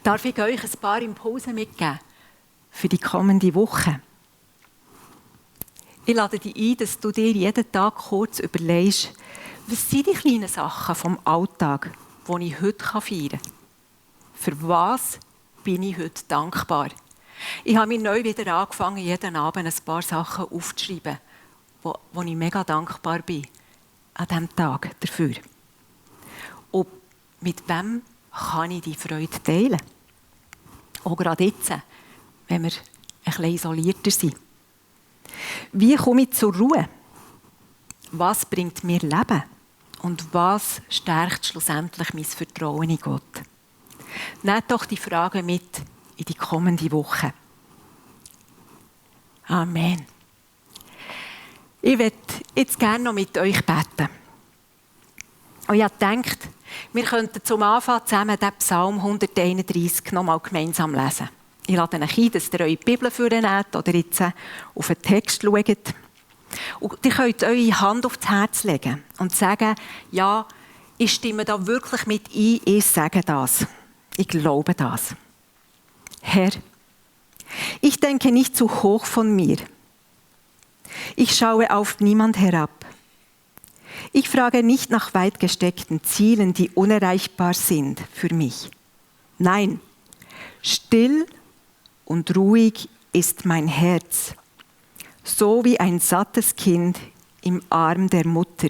Darf ich euch ein paar Impulse mitgeben für die kommende Woche? Ich lade dich ein, dass du dir jeden Tag kurz überlegst, was sind die kleinen Sachen vom Alltag, die ich heute feiern kann. Für was bin ich heute dankbar? Ich habe mir neu wieder angefangen, jeden Abend ein paar Sachen aufzuschreiben, wo ich mega dankbar bin an diesem Tag dafür. Und mit wem kann ich die Freude teilen? Auch gerade jetzt, wenn wir ein bisschen isolierter sind. Wie komme ich zur Ruhe? Was bringt mir Leben? Und was stärkt schlussendlich mein Vertrauen in Gott? Nehmt doch die Frage mit in die kommende Woche. Amen. Ich möchte jetzt gerne noch mit euch beten. Und ich habe gedacht, wir könnten zum Anfang zusammen den Psalm 131 noch mal gemeinsam lesen. Ich lade euch ein, dass ihr eure Bibel vornehmt oder jetzt auf den Text schaut. Und ihr könnt eure Hand auf das Herz legen und sagen, ja, ich stimme da wirklich mit ein, ich sage das. Ich glaube das. Herr, ich denke nicht zu hoch von mir. Ich schaue auf niemand herab. Ich frage nicht nach weit gesteckten Zielen, die unerreichbar sind für mich. Nein, still und ruhig ist mein Herz, so wie ein sattes Kind im Arm der Mutter.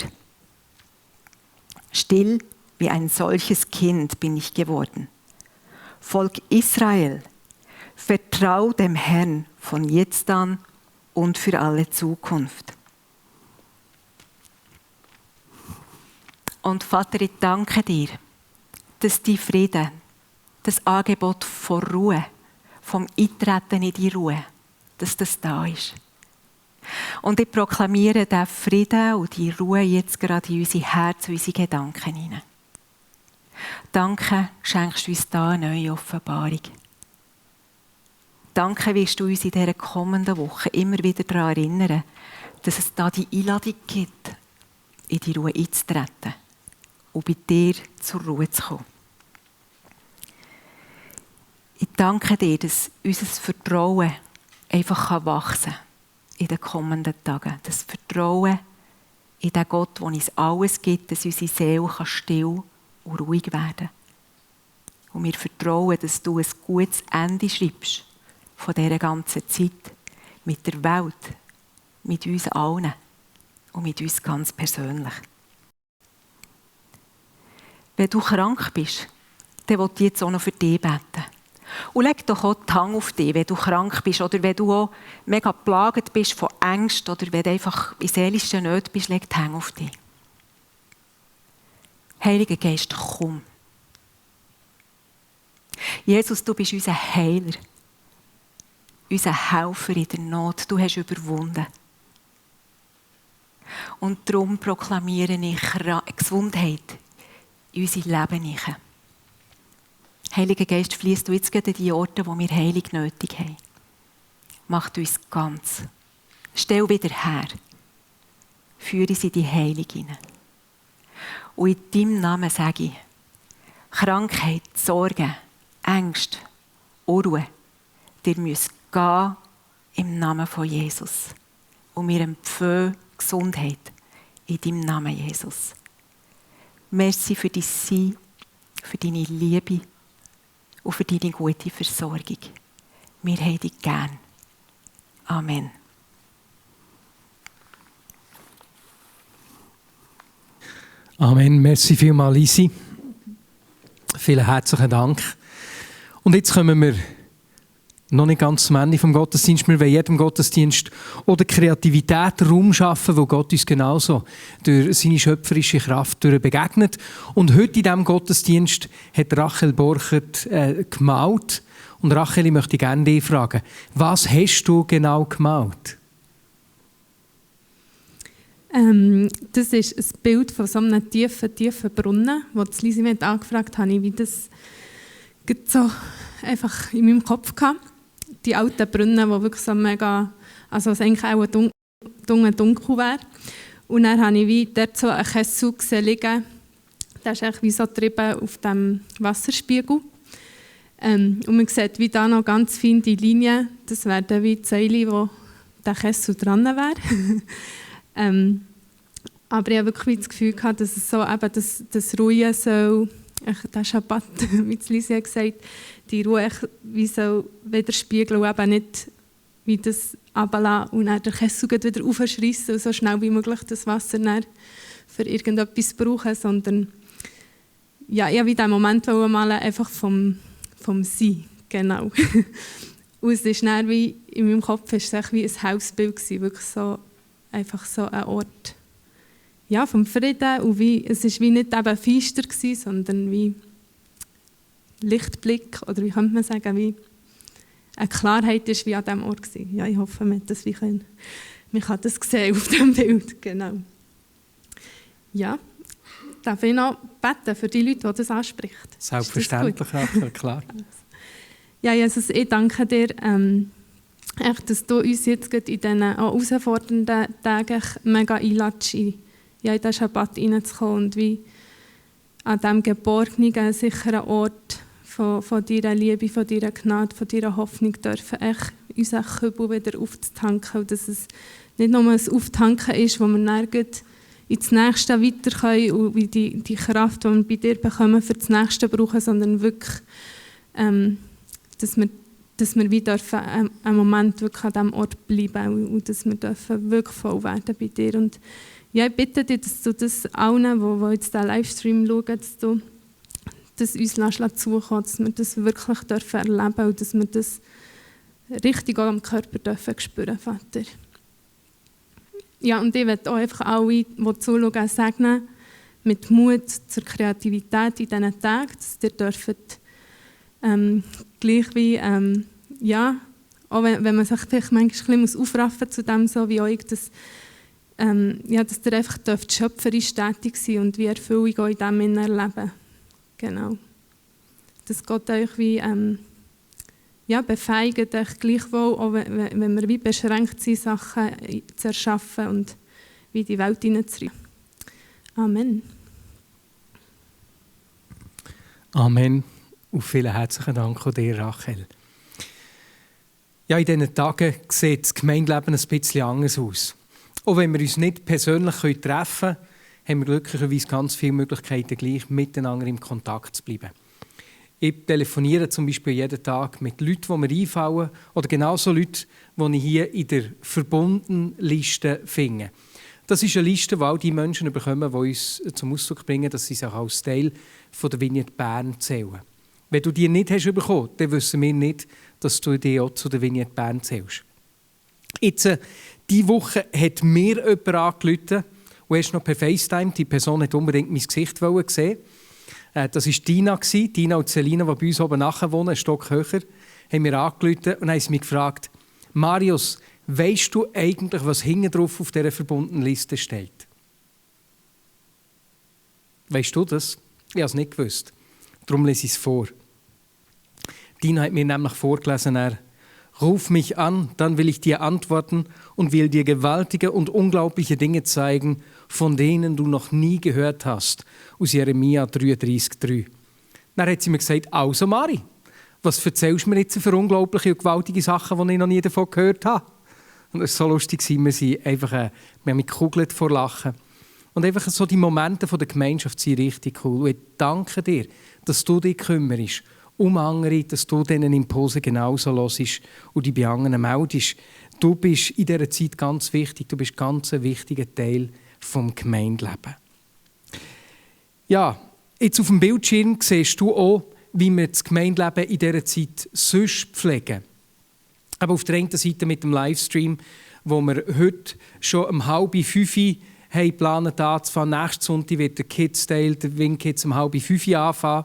Still wie ein solches Kind bin ich geworden. Volk Israel, vertrau dem Herrn von jetzt an und für alle Zukunft. Und Vater, ich danke dir, dass die Frieden, das Angebot von Ruhe, vom Eintreten in die Ruhe, dass das da ist. Und ich proklamiere diesen Frieden und die Ruhe jetzt gerade in unser Herz und unsere Gedanken hinein. Danke, schenkst du uns da eine neue Offenbarung. Danke, wirst du uns in dieser kommenden Woche immer wieder daran erinnern, dass es da die Einladung gibt, in die Ruhe einzutreten und bei dir zur Ruhe zu kommen. Ich danke dir, dass unser Vertrauen einfach wachsen kann in den kommenden Tagen. Das Vertrauen in den Gott, der uns alles gibt, dass unsere Seele still und ruhig werden kann. Und wir vertrauen, dass du ein gutes Ende schreibst von dieser ganzen Zeit mit der Welt, mit uns allen und mit uns ganz persönlich. Wenn du krank bist, dann will ich jetzt auch noch für dich beten. Und leg doch auch die Hand auf dich, wenn du krank bist oder wenn du auch mega geplagt bist von Ängsten oder wenn du einfach in seelischer Not bist, leg die Hand auf dich. Heiliger Geist, komm. Jesus, du bist unser Heiler, unser Helfer in der Not. Du hast überwunden. Und darum proklamiere ich Gesundheit in unser Leben hinein. Heiliger Geist, fließt du jetzt gerade in die Orte, wo wir Heilung nötig haben. Mach uns ganz. Stell wieder her. Führe uns in die Heilung hinein. Und in deinem Namen sage ich, Krankheit, Sorgen, Ängste, Unruhe, ihr müsst gehen im Namen von Jesus. Und wir empfehlen Gesundheit in deinem Namen, Jesus. Merci für dein Sein, für deine Liebe und für deine gute Versorgung. Wir haben dich gern. Amen. Amen. Merci vielmals, Lisi. Vielen herzlichen Dank. Und jetzt kommen wir noch nicht ganz zum Ende vom Gottesdienst. Wir wollen jedem Gottesdienst oder Kreativität Raum schaffen, wo Gott uns genauso durch seine schöpferische Kraft begegnet. Und heute in diesem Gottesdienst hat Rachel Borchert gemalt. Und Rachel, ich möchte gerne dich fragen, was hast du genau gemalt? Das ist ein Bild von so einem tiefen Brunnen, wo Lisi mich angefragt hat, wie das so einfach in meinem Kopf hatte. Die alten Brunnen, die wirklich so mega, also es eigentlich auch dunkel wäre. Und dann habe ich wie dort so einen Kessel liegen. Der ist eigentlich wie so getrieben auf dem Wasserspiegel. Und man sieht wie da noch ganz feine Linien. Das wären dann wie die Seile, wo der Kessel dran wäre. Aber ich habe wirklich das Gefühl gehabt, dass es so eben das Ruhe soll, der Schabbat, wie Lisi gesagt hat, die Ruhe wie soll widerspiegeln und eben nicht wie das runterlassen und dann den Kessel wieder aufschreissen und so schnell wie möglich das Wasser dann für irgendetwas brauchen, sondern ja, ich wollte diesen Moment malen, einfach vom Sein, genau. Und es ist dann wie, in meinem Kopf ist es wie ein Hausbild gewesen, wirklich so, einfach so ein Ort ja, vom Frieden und es war wie nicht eben feister gewesen, sondern wie Lichtblick oder wie könnte man sagen, wie eine Klarheit ist wie an diesem Ort gewesen. Ja, ich hoffe, man kann das sehen auf dem Bild, genau. Ja, darf ich noch beten für die Leute, die das anspricht? Selbstverständlich, Rachel, klar. Ja, Jesus, ich danke dir, echt, dass du uns jetzt in diesen auch herausfordernden Tagen mega einlädst, in diesen Schabbat reinzukommen und wie an diesem geborgenen, sicheren Ort von deiner Liebe, von deiner Gnade, von deiner Hoffnung dürfen echt unseren Kübel wieder aufzutanken. Und dass es nicht nur ein Auftanken ist, wo wir dann ins Nächste weiter können und wie die Kraft, die wir bei dir bekommen, für das Nächste brauchen, sondern wirklich, dass wir wie dürfen, einen Moment wirklich an diesem Ort bleiben und dass wir dürfen wirklich voll werden bei dir. Und ja, ich bitte dich, dass du das allen, die jetzt diesen Livestream schauen, dass du das uns zukommen, dass wir das wirklich dürfen erleben und dass wir das richtig auch am Körper dürfen spüren, Vater. Ja, und ich möchte auch einfach alle, die zuschauen, segnen, mit Mut zur Kreativität in diesen Tagen, dass ihr dürft, gleich wie, ja, auch wenn man sich vielleicht manchmal ein bisschen aufraffen zu dem, so wie euch, dass ihr einfach schöpferisch tätig sein und wie Erfüllung auch in dem erleben. Genau. Dass Gott euch wie befähigt, euch gleichwohl, auch wenn wir wie beschränkt sind, Sachen zu erschaffen und wie in die Welt hineinzurühren. Amen. Amen. Und vielen herzlichen Dank an dir, Rachel. Ja, in diesen Tagen sieht das Gemeindeleben ein bisschen anders aus. Auch wenn wir uns nicht persönlich treffen können, haben wir glücklicherweise ganz viele Möglichkeiten, gleich miteinander in Kontakt zu bleiben. Ich telefoniere zum Beispiel jeden Tag mit Leuten, die mir einfallen, oder genauso Leute, die ich hier in der Verbundenliste finde. Das ist eine Liste, die all die Menschen bekommen, die uns zum Ausdruck bringen, dass sie sich als Teil der Vineyard Bern zählen. Wenn du die nicht hast bekommen, dann wissen wir nicht, dass du dich auch zu der Vineyard Bern zählst. Jetzt, diese Woche hat mir jemand angerufen, und erst noch per FaceTime. Die Person hat unbedingt mein Gesicht sehen. Das war Dina. Dina und Selina, die bei uns oben nachher wohnen, einen Stock höher, haben mir angerufen und haben mich gefragt, Marius, weisst du eigentlich, was hinten drauf auf dieser verbundenen Liste steht? Weisst du das? Ich habe es nicht gewusst. Darum lese ich es vor. Dina hat mir nämlich vorgelesen, Ruf mich an, dann will ich dir antworten und will dir gewaltige und unglaubliche Dinge zeigen, von denen du noch nie gehört hast. Aus Jeremia 33,3. Dann hat sie mir gesagt, also Mari, was erzählst du mir jetzt für unglaubliche und gewaltige Sachen, die ich noch nie davon gehört habe? Und es war so lustig, wir haben mich gekugelt vor Lachen. Und einfach so die Momente der Gemeinschaft sind richtig cool. Und ich danke dir, dass du dich kümmerst um andere, dass du diesen Impulsen genauso hörst und dich bei anderen meldest. Du bist in dieser Zeit ganz wichtig, du bist ganz ein wichtiger Teil des Gemeindelebens. Ja, jetzt auf dem Bildschirm siehst du auch, wie wir das Gemeindeleben in dieser Zeit sonst pflegen. Aber auf der einen Seite mit dem Livestream, wo wir heute schon um 4:30 haben geplant anzufangen. Nächsten Sonntag wird der Kids Day, der Wing Kids um 4:30 anfangen.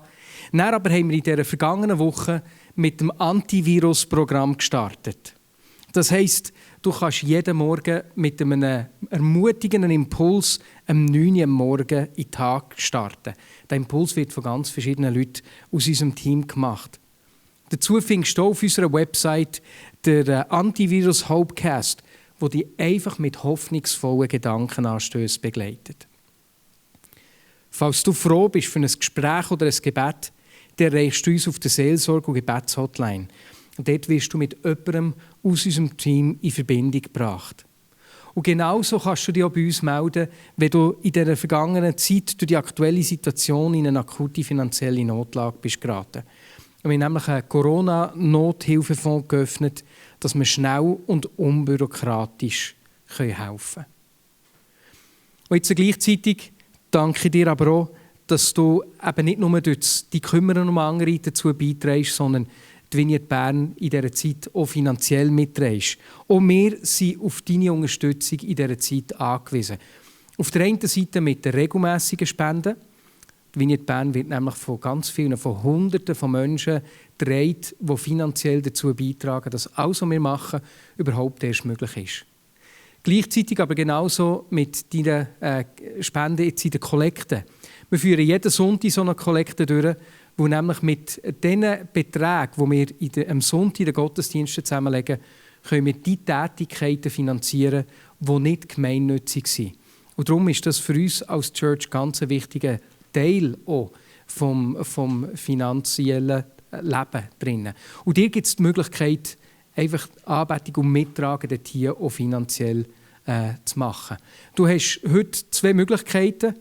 Dann aber haben wir in dieser vergangenen Woche mit dem Antivirus-Programm gestartet. Das heisst, du kannst jeden Morgen mit einem ermutigenden Impuls am 9 Uhr am Morgen in den Tag starten. Der Impuls wird von ganz verschiedenen Leuten aus unserem Team gemacht. Dazu findest du auf unserer Website den Antivirus Hopecast, der dich einfach mit hoffnungsvollen Gedankenanstößen begleitet. Falls du froh bist für ein Gespräch oder ein Gebet, dann erreichst du uns auf der Seelsorge- und Gebetshotline. Und dort wirst du mit jemandem aus unserem Team in Verbindung gebracht. Und genauso kannst du dich auch bei uns melden, wenn du in der vergangenen Zeit durch die aktuelle Situation in eine akute finanzielle Notlage bist geraten. Wir haben nämlich einen Corona-Nothilfefonds geöffnet, dass wir schnell und unbürokratisch helfen können. Und jetzt gleichzeitig danke ich dir aber auch, dass du eben nicht nur durch die Kümmern um andere dazu beiträgst, sondern die Vineyard Bern in dieser Zeit auch finanziell mitträgst. Auch wir sind auf deine Unterstützung in dieser Zeit angewiesen. Auf der einen Seite mit den regelmässigen Spenden. Die Vignette Bern wird nämlich von ganz vielen, von Hunderten von Menschen getragen, die finanziell dazu beitragen, dass alles, was wir machen, überhaupt erst möglich ist. Gleichzeitig aber genauso mit deinen Spenden jetzt in den Kollekten. Wir führen jeden Sonntag so eine Kollekte durch, wo nämlich mit den Beträgen, die wir am Sonntag in den Gottesdiensten zusammenlegen, können wir die Tätigkeiten finanzieren, die nicht gemeinnützig sind. Und darum ist das für uns als Church ganz ein wichtiger Teil auch vom finanziellen Leben drin. Und dir gibt es die Möglichkeit, einfach Anbetung und Mittragen dort hier auch finanziell zu machen. Du hast heute 2 Möglichkeiten.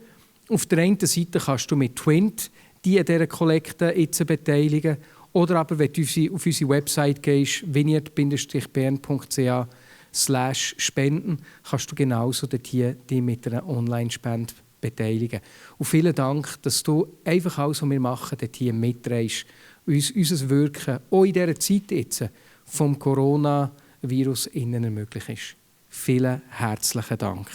Auf der einen Seite kannst du mit Twint die an dieser Kollekte jetzt beteiligen. Oder aber, wenn du auf unsere Website gehst, vineyard-bern.ch/spenden, kannst du genauso dort hier dich mit einer Online-Spende beteiligen. Und vielen Dank, dass du einfach alles, was wir machen, dort hier mitträgst. Unser Wirken, auch in dieser Zeit jetzt, vom Coronavirus innen ermöglicht ist. Vielen herzlichen Dank.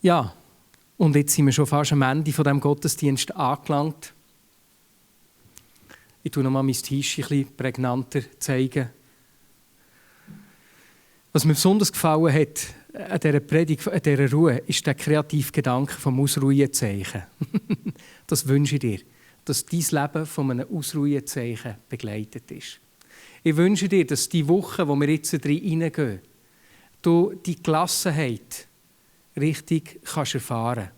Ja, und jetzt sind wir schon fast am Ende von diesem Gottesdienst angelangt. Ich tue noch mal mein Tisch ein bisschen prägnanter zeigen. Was mir besonders gefallen hat an dieser Predigt, an dieser Ruhe, ist der kreative Gedanke vom Ausruhezeichen. Das wünsche ich dir, dass dein Leben von einem Ausruhezeichen begleitet ist. Ich wünsche dir, dass die Woche, wo wir jetzt hineingehen, du die Gelassenheit richtig kannst erfahren.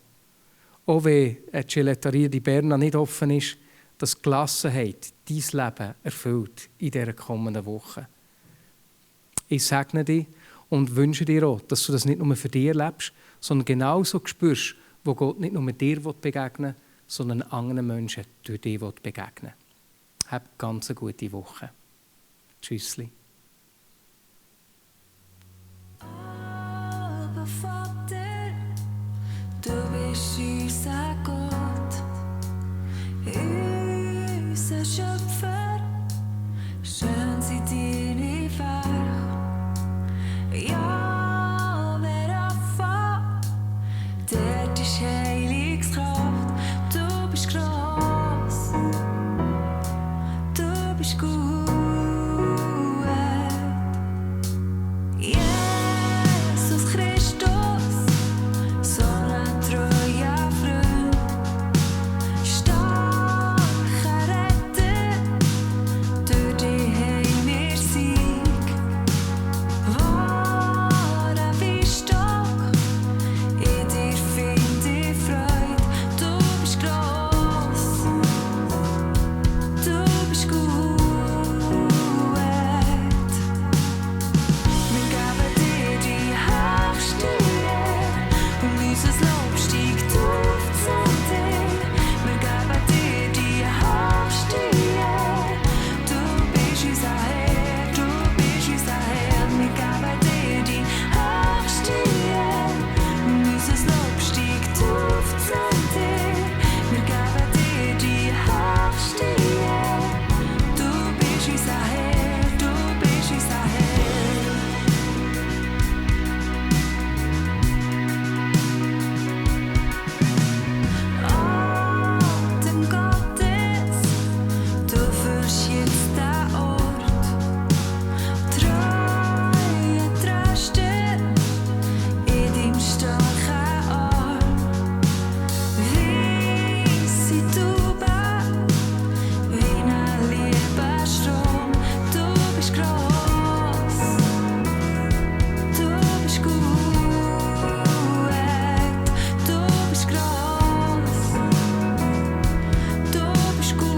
Auch wenn die Gelateria di Berna nicht offen ist, dass die Gelassenheit dein Leben erfüllt in dieser kommenden Woche. Ich segne dich und wünsche dir auch, dass du das nicht nur für dich erlebst, sondern genauso spürst, wo Gott nicht nur dir begegnen will, sondern anderen Menschen durch dich begegnen will. Hab eine ganz gute Woche. Tschüssli. Aber Vater, du bist unser Gott, unser Schöpfer, schön sind deine Werke. Ja, wer Rafa, dort ist Heiligskraft, du bist gross, du bist gut. Jesus Christus, so ein treuer Freund, starker Retter, durch dich haben wir Sieg. Wahrer Weinstock, in dir finde ich Freude, du bist gross, du bist gut. Wir geben dir die höchste Ehre und unser Lob steigt auf zu dir. Wir geben dir die höchste Ehre. Du bist unser Herr, du bist unser Herr. Wir geben dir die höchste Ehre und unser Lob steigt auf zu dir. Wir geben dir die höchste Ehre. Du bist unser Herr, du bist unser Herr. Atem Gottes, du füllst jetzt den Ort. Treue Tröster in deinem starken Arm. Weisse Tauben wie ein Liebesstrom. Du bist gross, du bist gut, du bist gross, du bist gut.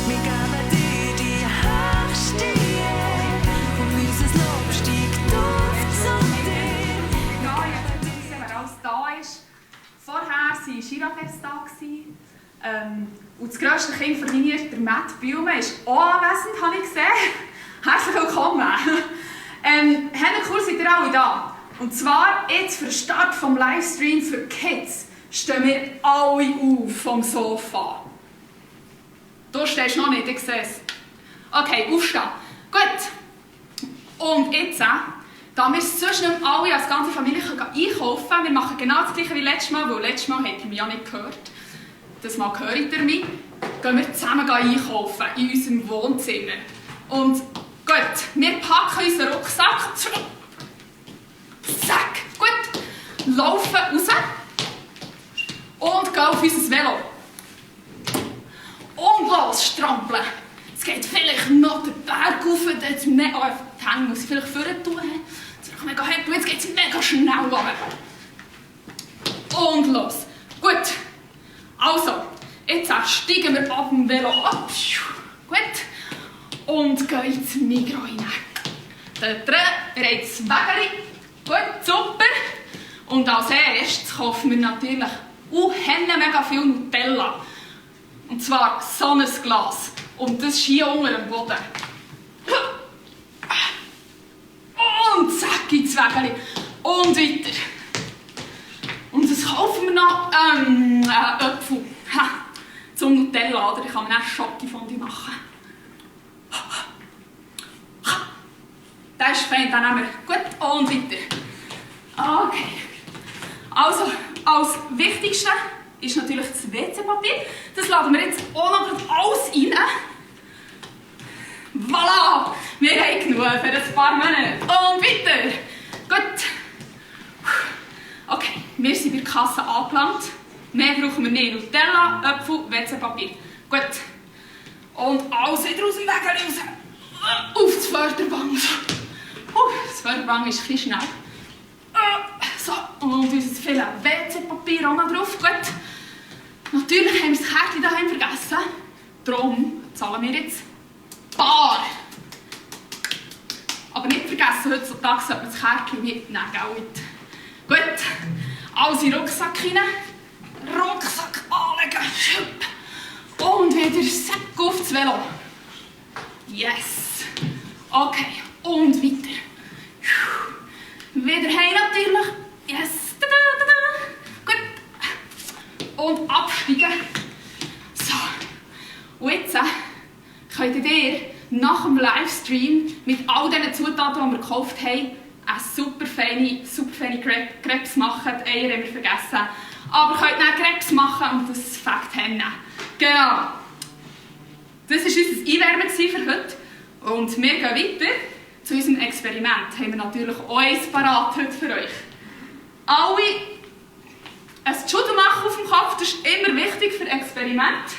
Wir geben dir die höchste Ehre und unser Lob steigt auf zu dir. Ja, ich habe gesehen, wer alles da ist. Vorher waren Girafes da. Und das grösste Kind von mir, der Matt Bielme, ist auch anwesend, habe ich gesehen. Herzlich willkommen. Cool, seid ihr alle da. Und zwar jetzt für den Start des Livestream für Kids stehen wir alle auf vom Sofa. Du stehst noch nicht, ich sehe es. Okay, aufstehen. Gut. Und jetzt, da wir sonst nicht mehr alle als ganze Familie einkaufen können, wir machen genau das gleiche wie letztes Mal, weil letztes Mal habt ihr mich ja nicht gehört. Das Mal hört ihr mich. Gehen wir zusammen einkaufen in unserem Wohnzimmer. Und gut, wir packen unseren Rucksack. Zack, gut. Laufen raus. Und gehen auf unser Velo. Und los, strampeln. Es geht vielleicht noch den Berg rauf. Jetzt die Hänge muss ich vielleicht vorne tun. Jetzt ist mega hart. Jetzt geht es mega schnell runter. Und los. Gut. Also, jetzt steigen wir ab dem Velo ab. Gut. Und gehen ins Migros rein. Da drin rein das Wägeli. Gut, super. Und als erstes kaufen wir natürlich mega viel Nutella. Und zwar so ein Glas. Und das ist hier unter dem Boden. Und zack ins Wägeli. Und weiter. Und das kaufen wir noch Äpfel. Zum Nutella, oder? Da kann man auch Schokofondue machen. Das ist fein, dann nehmen wir. Gut, und weiter. Okay. Also, als Wichtigste ist natürlich das WC-Papier. Das laden wir jetzt auch noch alles rein. Voilà! Wir haben genug für ein paar Monate. Und weiter. Gut. Okay, wir sind bei der Kasse angelangt. Mehr brauchen wir nicht. Nutella, Äpfel, WC-Papier. Gut. Und alles wieder aus dem Weg raus. Auf das Förderband. Das Förderband ist ein bisschen schnell. So, und unser viel WC-Papier auch noch drauf. Gut. Natürlich haben wir das Kärtchen daheim vergessen. Darum zahlen wir jetzt bar. Aber nicht vergessen, heutzutage sollte man das Kärtchen mitnehmen, Geld. Gut. Alles in den Rucksack rein. Rucksack anlegen. Und wieder Sack auf das Velo. Yes. Okay. Und weiter. Wieder heim natürlich. Yes. Gut. Und absteigen. So. Und jetzt könnt ihr nach dem Livestream mit all diesen Zutaten, die wir gekauft haben, eine super feine Crepes machen. Die Eier haben wir vergessen. Aber ihr könnt dann Crepes machen und das Fett haben. Genau. Das war unser Einwärmen für heute. Und wir gehen weiter zu unserem Experiment. Haben wir natürlich auch eins parat heute für euch. Alle ein Judo machen auf dem Kopf, das ist immer wichtig für Experimente.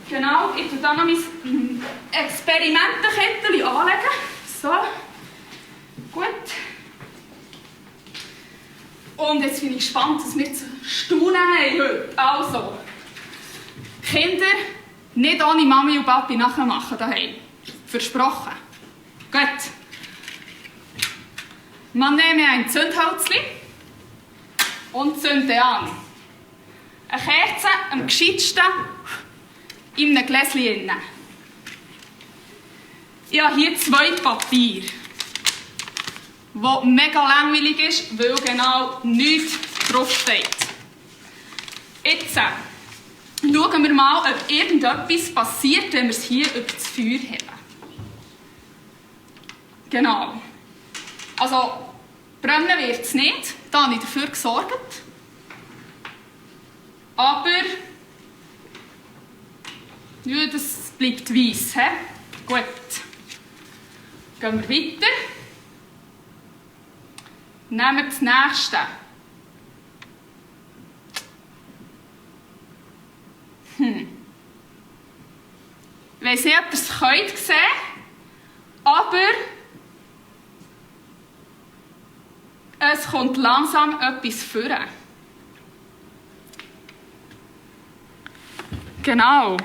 Genau, ich tue dann noch mein Experimentenkettchen anlegen. So. Gut. Und jetzt bin ich gespannt, was wir zu staunen haben heute. Also, Kinder nicht ohne Mami und Papi nachher machen daheim. Versprochen. Gut. Man nehme ein Zündholzchen und zünde an. Eine Kerze am gescheitsten in einem Gläschen. Ich habe hier 2 Papier, das mega langweilig ist, weil genau nichts draufsteht. Jetzt schauen wir mal, ob irgendetwas passiert, wenn wir es hier über das Feuer haben. Genau. Also, brennen wird es nicht. Da habe ich dafür gesorgt. Aber ja, das bleibt weiss. Gut. Gehen wir weiter. Nehmen wir das nächste. Ich weiss nicht, ob ihr es sehen könnt, aber es kommt langsam etwas vor. Genau.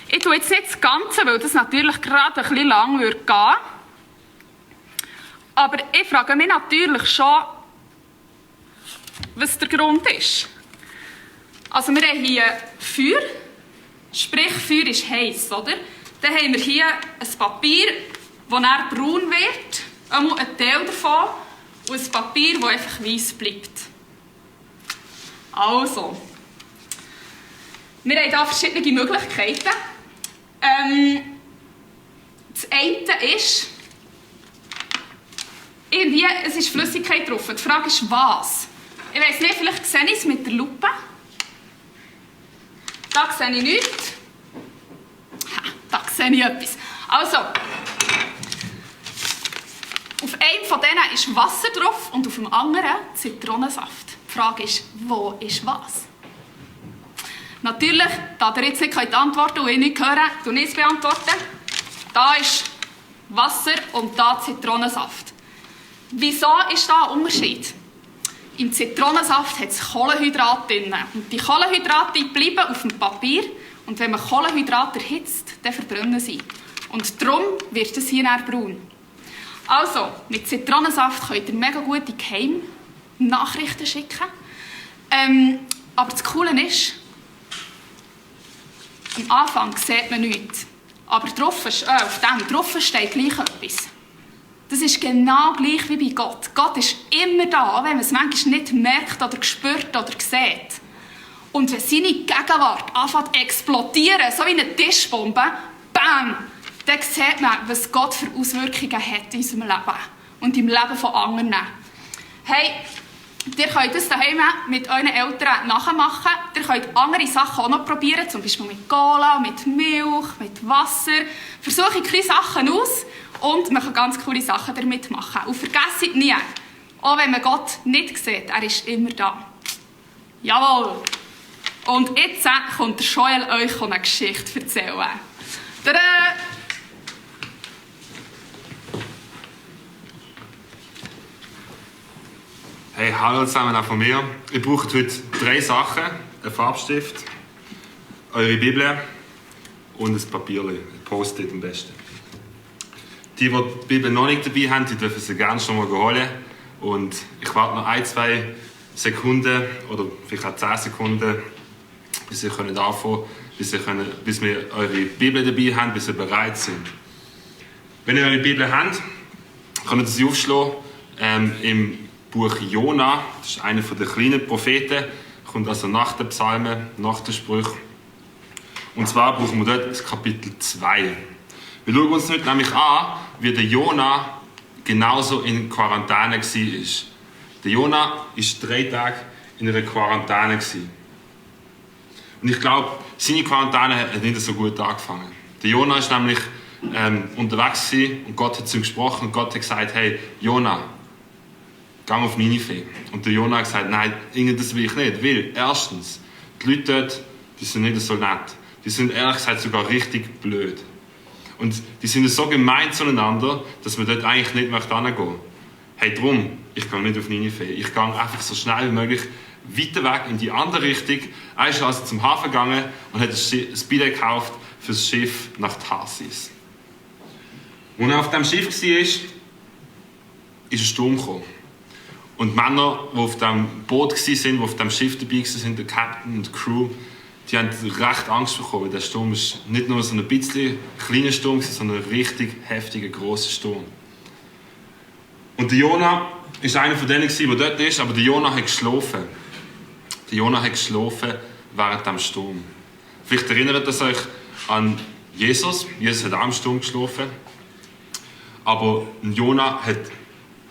Ich tue jetzt nicht das Ganze, weil das natürlich gerade ein bisschen lang gehen würde. Aber ich frage mich natürlich schon, was der Grund ist. Also wir haben hier Feuer, sprich Feuer ist heiß, oder? Dann haben wir hier ein Papier, das dann braun wird, einmal ein Teil davon, und ein Papier, das einfach weiss bleibt. Also, wir haben hier verschiedene Möglichkeiten. Das eine ist, irgendwie, es ist Flüssigkeit drauf. Die Frage ist, was? Ich weiss nicht, vielleicht sehe ich es mit der Lupe. Da sehe ich nichts. Da sehe ich etwas. Also, auf einem von denen ist Wasser drauf und auf dem anderen Zitronensaft. Die Frage ist, wo ist was? Natürlich, da ihr jetzt nicht antworten könnt und ich nicht hören, tue ich es beantworten. Da ist Wasser und da Zitronensaft. Wieso ist da ein Unterschied? Im Zitronensaft hat es Kohlenhydrate drin. Und die Kohlenhydrate bleiben auf dem Papier. Und wenn man Kohlenhydrate erhitzt, dann verbrennen sie. Und darum wird es hier dann braun. Also, mit Zitronensaft könnt ihr mega gute Geheimnachrichten schicken. Aber das Coole ist, am Anfang sieht man nichts. Aber auf dem drauf steht gleich etwas. Das ist genau gleich wie bei Gott. Gott ist immer da, wenn man es manchmal nicht merkt oder spürt oder sieht. Und wenn seine Gegenwart anfängt zu explodieren, so wie eine Tischbombe, bam, dann sieht man, was Gott für Auswirkungen hat in unserem Leben und im Leben von anderen. Hey, ihr könnt das daheim mit euren Eltern nachmachen. Ihr könnt andere Sachen auch noch probieren, zum Beispiel mit Cola, mit Milch, mit Wasser. Versuche kleine Sachen aus und man kann ganz coole Sachen damit machen. Und vergesst nie, auch wenn man Gott nicht sieht, er ist immer da. Jawohl! Und jetzt kommt der Joel euch eine Geschichte erzählen. Tada! Hey, hallo zusammen auch von mir. Ihr braucht heute 3 Sachen. Einen Farbstift, eure Bibel und ein Papierchen, ein Post-it am besten. Die Bibel noch nicht dabei haben, die dürfen sie gerne schon mal holen. Und ich warte noch 1-2 Sekunden oder vielleicht auch 10 Sekunden, bis ihr anfangen könnt, bis wir eure Bibel dabei haben, bis ihr bereit sind. Wenn ihr eure Bibel habt, könnt ihr sie aufschlagen im Buch Jona. Das ist einer der kleinen Propheten, kommt also nach den Psalmen, nach den Sprüchen. Und zwar brauchen wir dort das Kapitel 2. Wir schauen uns heute nämlich an, wie der Jona genauso in Quarantäne war. Der Jona war 3 Tage in einer Quarantäne. Und ich glaube, seine Quarantäne hat nicht so gut angefangen. Der Jona war nämlich unterwegs und Gott hat zu ihm gesprochen und Gott hat gesagt, hey, Jona, geh auf Ninive. Und der Jona hat gesagt, nein, das will ich nicht. Weil, erstens, die Leute dort, die sind nicht so nett. Die sind ehrlich gesagt sogar richtig blöd. Und die sind so gemein zueinander, dass man dort eigentlich nicht hingehen möchte. Hey, drum, ich gehe nicht auf Ninive. Ich gehe einfach so schnell wie möglich weiter weg in die andere Richtung. Er ist also zum Hafen gegangen und hat ein Billett gekauft für das Schiff nach Tarsis. Als er auf diesem Schiff war, ist ein Sturm gekommen. Und die Männer, die auf dem Boot waren, die auf dem Schiff dabei waren, der Captain und die Crew, die haben recht Angst bekommen. Der Sturm war nicht nur so ein bisschen kleiner Sturm, sondern ein richtig heftiger, grosser Sturm. Und der Jona war einer von denen, der dort ist, aber der Jona hat geschlafen. Der Jona hat geschlafen während dem Sturm. Vielleicht erinnert es euch an Jesus. Jesus hat auch im Sturm geschlafen. Aber Jona hat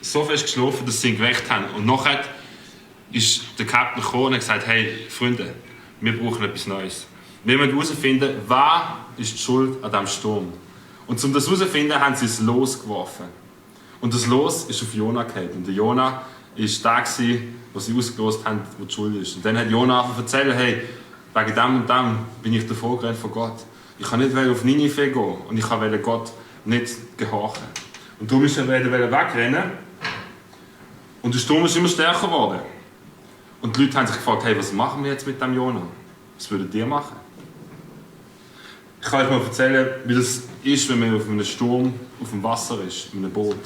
so fest geschlafen, dass sie ihn geweckt haben. Und nachher ist der Captain gekommen und hat gesagt, hey, Freunde, wir brauchen etwas Neues. Wir müssen herausfinden, wer ist die Schuld an diesem Sturm. Und um das herauszufinden, haben sie es Los geworfen. Und das Los ist auf Jona gefallen. Und der Jona war der, wo sie ausgelost haben, wo die Schuld ist. Und dann hat Jona einfach erzählt, hey, wegen dem und dem bin ich davor gerannt von Gott. Ich kann nicht auf Ninive gehen und ich wollte Gott nicht gehorchen. Und darum ist er wegrennen. Und der Sturm ist immer stärker geworden. Und die Leute haben sich gefragt, hey, was machen wir jetzt mit dem Jona? Was würdet ihr machen? Ich kann euch mal erzählen, wie das ist, wenn man auf einem Sturm auf dem Wasser ist, in einem Boot.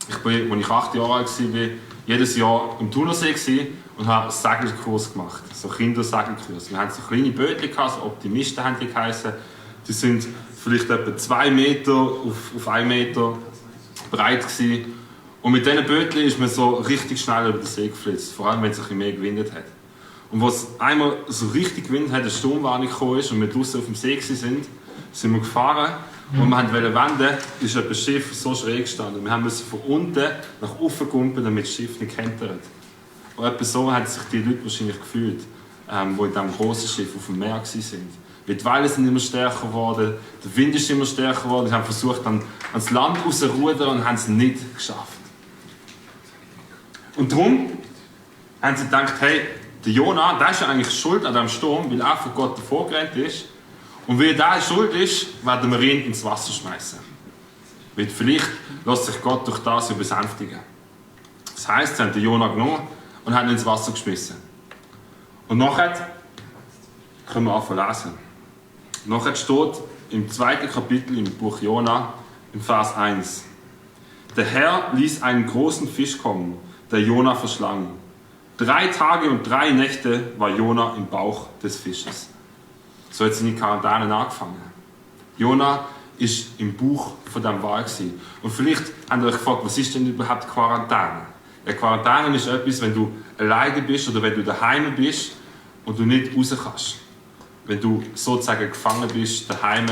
Als ich 8 Jahre alt war, jedes Jahr im Thunersee und habe einen Segelkurs gemacht. So Kindersegelkurs. Wir hatten so kleine Bötchen, so Optimisten haben die geheißen. Die sind vielleicht etwa 2 Meter auf 1 Meter breit gewesen. Und mit diesen Bötchen ist man so richtig schnell über den See geflitzt, vor allem wenn es ein bisschen mehr gewindet hat. Und was einmal so richtig gewindet hat, eine Sturmwarnung gekommen ist und wir draußen auf dem See sind wir gefahren Und wir wollten wenden, ist das Schiff so schräg gestanden. Wir mussten von unten nach oben kumpen, damit das Schiff nicht kentert. Und etwa so haben sich die Leute wahrscheinlich gefühlt, die in diesem grossen Schiff auf dem Meer waren. Weil die Wellen sind immer stärker geworden, der Wind ist immer stärker geworden. Sie haben versucht, ans Land rauszurudern und haben es nicht geschafft. Und darum haben sie gedacht, hey, der Jona, der ist ja eigentlich schuld an diesem Sturm, weil er von Gott davor gerannt ist. Und weil der schuld ist, werden wir ihn ins Wasser schmeißen. Weil vielleicht lässt sich Gott durch das ja besänftigen. Das heisst, sie haben den Jona genommen und haben ihn ins Wasser geschmissen. Und nachher können wir anfangen lesen. Nachher steht im 2. Kapitel im Buch Jona, im Vers 1. Der Herr ließ einen großen Fisch kommen, der Jona verschlang. 3 Tage und 3 Nächte war Jona im Bauch des Fisches. So hat sie in die Quarantäne angefangen. Jona ist im Buch von diesem Wal. Und vielleicht habt ihr euch gefragt, was ist denn überhaupt Quarantäne? Ja, Quarantäne ist etwas, wenn du alleine bist oder wenn du daheim bist und du nicht raus kannst. Wenn du sozusagen gefangen bist daheim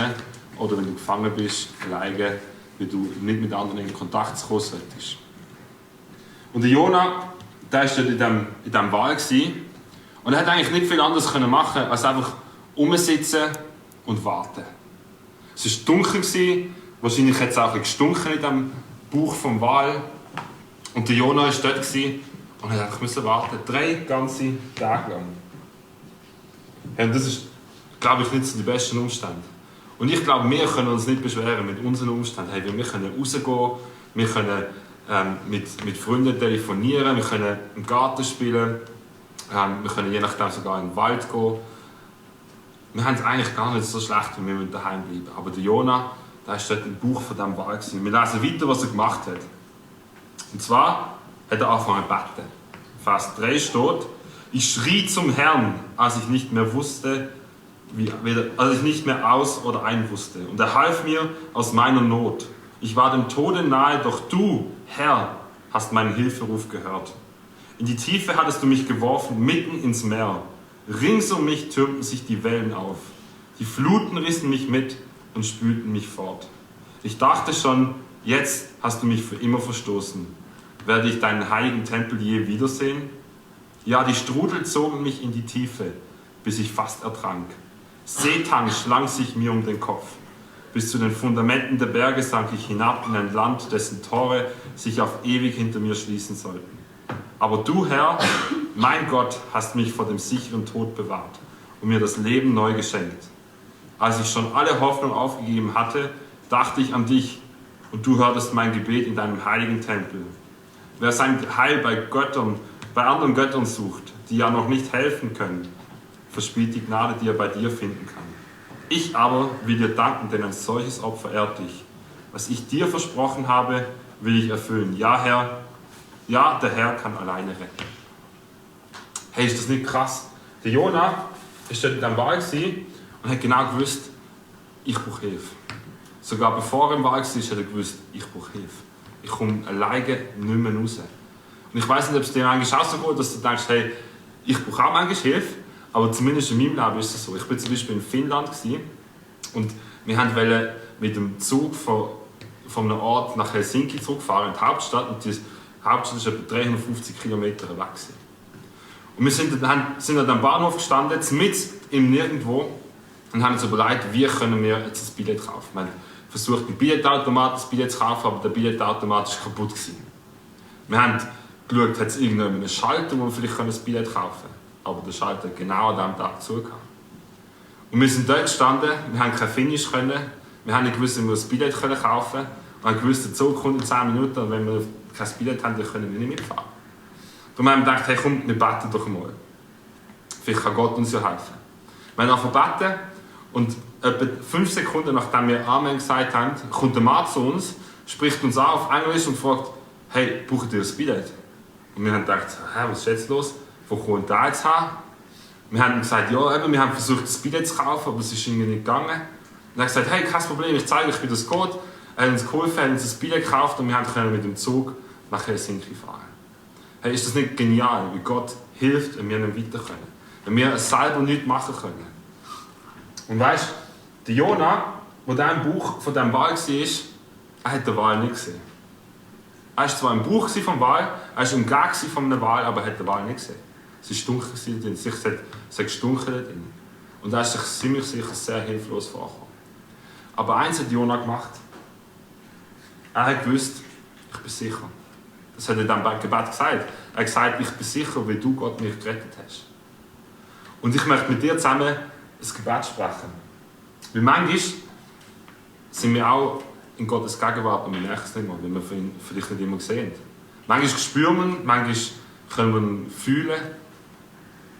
oder wenn du gefangen bist alleine, weil du nicht mit anderen in Kontakt kommen solltest. Und der Jona, der war dort in diesem Wal und er hat eigentlich nicht viel anderes machen als einfach rumsitzen und warten. Es war dunkel, wahrscheinlich hat es auch ein bisschen gestunken in diesem Bauch vom Wal. Und der Jona war dort und er musste warten, 3 ganze Tage lang. Und das ist, glaube ich, nicht so die besten Umstände. Und ich glaube, wir können uns nicht beschweren mit unseren Umständen. Hey, wir können rausgehen, wir können mit Freunden telefonieren, wir können im Garten spielen, wir können je nachdem sogar in den Wald gehen. Wir haben es eigentlich gar nicht so schlecht, wenn wir daheim bleiben. Aber der Jona, der war dort im Bauch von diesem Wal. Wir lesen weiter, was er gemacht hat. Und zwar hat er angefangen zu beten. Vers 3 steht: Ich schrie zum Herrn, als ich nicht mehr wusste, als ich nicht mehr aus oder ein wusste. Und er half mir aus meiner Not. Ich war dem Tode nahe, doch du, Herr, hast meinen Hilferuf gehört. In die Tiefe hattest du mich geworfen, mitten ins Meer. Rings um mich türmten sich die Wellen auf. Die Fluten rissen mich mit und spülten mich fort. Ich dachte schon, jetzt hast du mich für immer verstoßen. Werde ich deinen heiligen Tempel je wiedersehen? Ja, die Strudel zogen mich in die Tiefe, bis ich fast ertrank. Seetang schlang sich mir um den Kopf. Bis zu den Fundamenten der Berge sank ich hinab in ein Land, dessen Tore sich auf ewig hinter mir schließen sollten. Aber du, Herr, mein Gott, hast mich vor dem sicheren Tod bewahrt und mir das Leben neu geschenkt. Als ich schon alle Hoffnung aufgegeben hatte, dachte ich an dich und du hörtest mein Gebet in deinem heiligen Tempel. Wer sein Heil bei anderen Göttern sucht, die ja noch nicht helfen können, verspielt die Gnade, die er bei dir finden kann. Ich aber will dir danken, denn ein solches Opfer ehrt dich. Was ich dir versprochen habe, will ich erfüllen. Ja, Herr, ja, der Herr kann alleine retten. Hey, ist das nicht krass? Der Jona war dort in diesem Wald und hat genau gewusst, ich brauche Hilfe. Sogar bevor er im Wald war, hat er gewusst, ich brauche Hilfe. Ich komme alleine nicht mehr raus. Und ich weiss nicht, ob es dir manchmal auch so geht, dass du denkst, hey, ich brauche auch manchmal Hilfe, aber zumindest in meinem Leben ist es so. Ich war zum Beispiel in Finnland und wir wollten mit dem Zug von einem Ort nach Helsinki zurückfahren, in die Hauptstadt. Und die Hauptstadt war etwa 350 Kilometer weg. Und wir sind an dem Bahnhof gestanden, mitten im Nirgendwo, und haben uns überlegt, wie können wir jetzt ein Billett kaufen. Wir haben versucht, im Billetautomat das Billett zu kaufen, aber der Billetautomat war kaputt. Wir haben geschaut, hat es irgendeinen Schalter, wo wir vielleicht ein Billett kaufen können. Aber der Schalter hat genau an diesem Tag zugehört. Und wir sind dort gestanden, wir haben kein Finnisch können, wir haben nicht gewusst, wie wir das Billett kaufen können. Wir haben gewusst, der Zug kommt in 10 Minuten und wenn wir kein Billett haben, dann können wir nicht mitfahren. Darum haben wir gedacht, hey komm, wir beten doch mal. Vielleicht kann Gott uns ja helfen. Wir haben angefangen zu beten und etwa 5 Sekunden nachdem wir Amen gesagt haben, kommt der Mann zu uns, spricht uns an auf Englisch und fragt, hey, braucht ihr das Billett? Und wir haben gedacht, was ist jetzt los? Wo kommt der jetzt her? Wir haben gesagt, ja, eben, wir haben versucht, das Billett zu kaufen, aber es ist irgendwie nicht gegangen. Und er hat gesagt, hey, kein Problem, ich zeige euch, wie das geht. Er hat uns geholfen, er hat uns das Billett gekauft und wir können mit dem Zug nach Helsinki fahren. Hey, ist das nicht genial, wie Gott hilft, wenn wir nicht weiter können? Wenn wir selber nichts machen können. Und weißt du, der Jona, wo der im Bauch von diesem Wal war, er hat den Wal nicht gesehen. Er war zwar im Bauch vom Wal, er war umgeben von einem Wal, aber er hat den Wal nicht gesehen. Es war dunkel, es hat gestunken da drin. Und er ist sich ziemlich sicher sehr hilflos vorgekommen. Aber eins hat Jona gemacht. Er hat gewusst, ich bin sicher. Das hat er dann beim Gebet gesagt. Er hat gesagt, ich bin sicher, wie du Gott mich gerettet hast. Und ich möchte mit dir zusammen ein Gebet sprechen. Weil manchmal sind wir auch in Gottes Gegenwart und wir merken es nicht mal, weil wir ihn vielleicht nicht immer sehen. Manchmal spüren wir ihn, manchmal können wir ihn fühlen,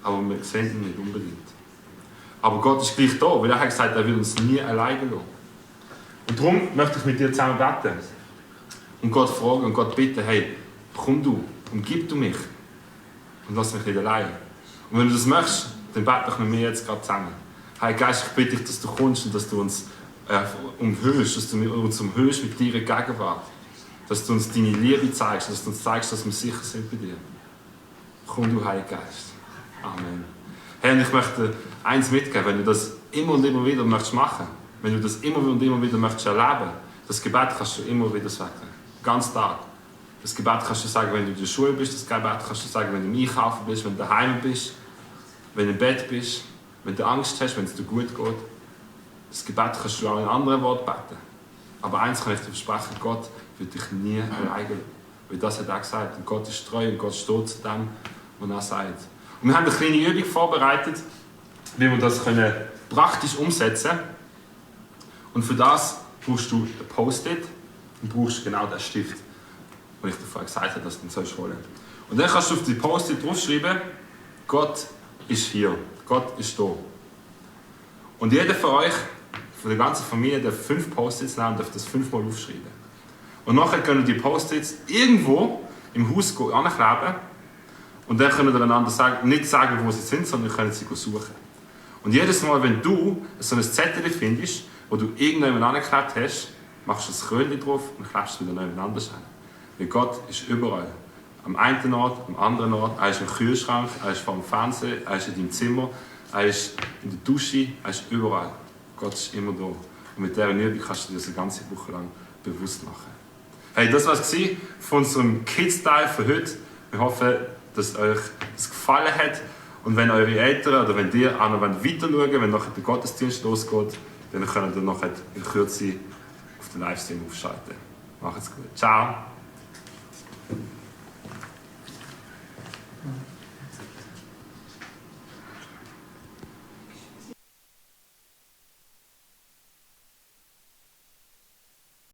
aber wir sehen ihn nicht unbedingt. Aber Gott ist gleich da, weil er hat gesagt, er will uns nie alleine lassen. Und darum möchte ich mit dir zusammen beten. Und Gott fragen und Gott bitten, hey, komm du, umgib du mich und lass mich nicht allein. Und wenn du das möchtest, dann bete ich mit mir jetzt gerade zusammen. Heiliger Geist, ich bitte dich, dass du kommst und dass du uns umhöhst, dass du uns umhöhst mit deiner Gegenwart. Dass du uns deine Liebe zeigst, dass du uns zeigst, dass wir sicher sind bei dir. Komm du, Heiliger Geist. Amen. Herr, ich möchte eins mitgeben, wenn du das immer und immer wieder möchtest machen, wenn du das immer und immer wieder möchtest erleben, das Gebet kannst du immer wieder sagen. Ganz Tag. Das Gebet kannst du sagen, wenn du in der Schule bist, das Gebet kannst du sagen, wenn du im Einkaufen bist, wenn du daheim bist, wenn du im Bett bist, wenn du Angst hast, wenn es dir gut geht. Das Gebet kannst du auch in anderen Worten beten. Aber eins kann ich dir versprechen, Gott wird dich nie alleine lassen. Weil das hat er gesagt. Und Gott ist treu und Gott steht zu dem, was er sagt. Und wir haben eine kleine Übung vorbereitet, wie wir das praktisch umsetzen können. Und für das brauchst du ein Post-it und brauchst genau den Stift, den ich dir vorher gesagt habe, dass du ihn holen sollst. Und dann kannst du auf die Post-it draufschreiben, Gott ist hier, Gott ist da. Und jeder von euch, von der ganzen Familie, darf 5 Post-its nehmen und darf das 5-mal aufschreiben. Und nachher können die Post-its irgendwo im Haus ankleben und dann können wir einander nicht sagen, wo sie sind, sondern wir können sie suchen. Und jedes Mal, wenn du so ein Zettel findest, wo du irgendjemand angeklebt hast, machst du das Krönchen drauf und klebst es wieder nebeneinander hin. Weil Gott ist überall. Am einen Ort, am anderen Ort. Er ist im Kühlschrank, er ist vor dem Fernseher, er ist in deinem Zimmer, er ist in der Dusche, er ist überall. Gott ist immer da. Und mit dieser Übung kannst du dir das eine ganze Woche lang bewusst machen. Hey, das war es von unserem Kids-Teil für heute. Wir hoffen, dass euch das gefallen hat. Und wenn eure Eltern oder wenn ihr auch noch weiter schauen wollt, wenn nachher der Gottesdienst losgeht, dann könnt ihr noch in Kürze auf den Livestream aufschalten. Macht's gut. Ciao.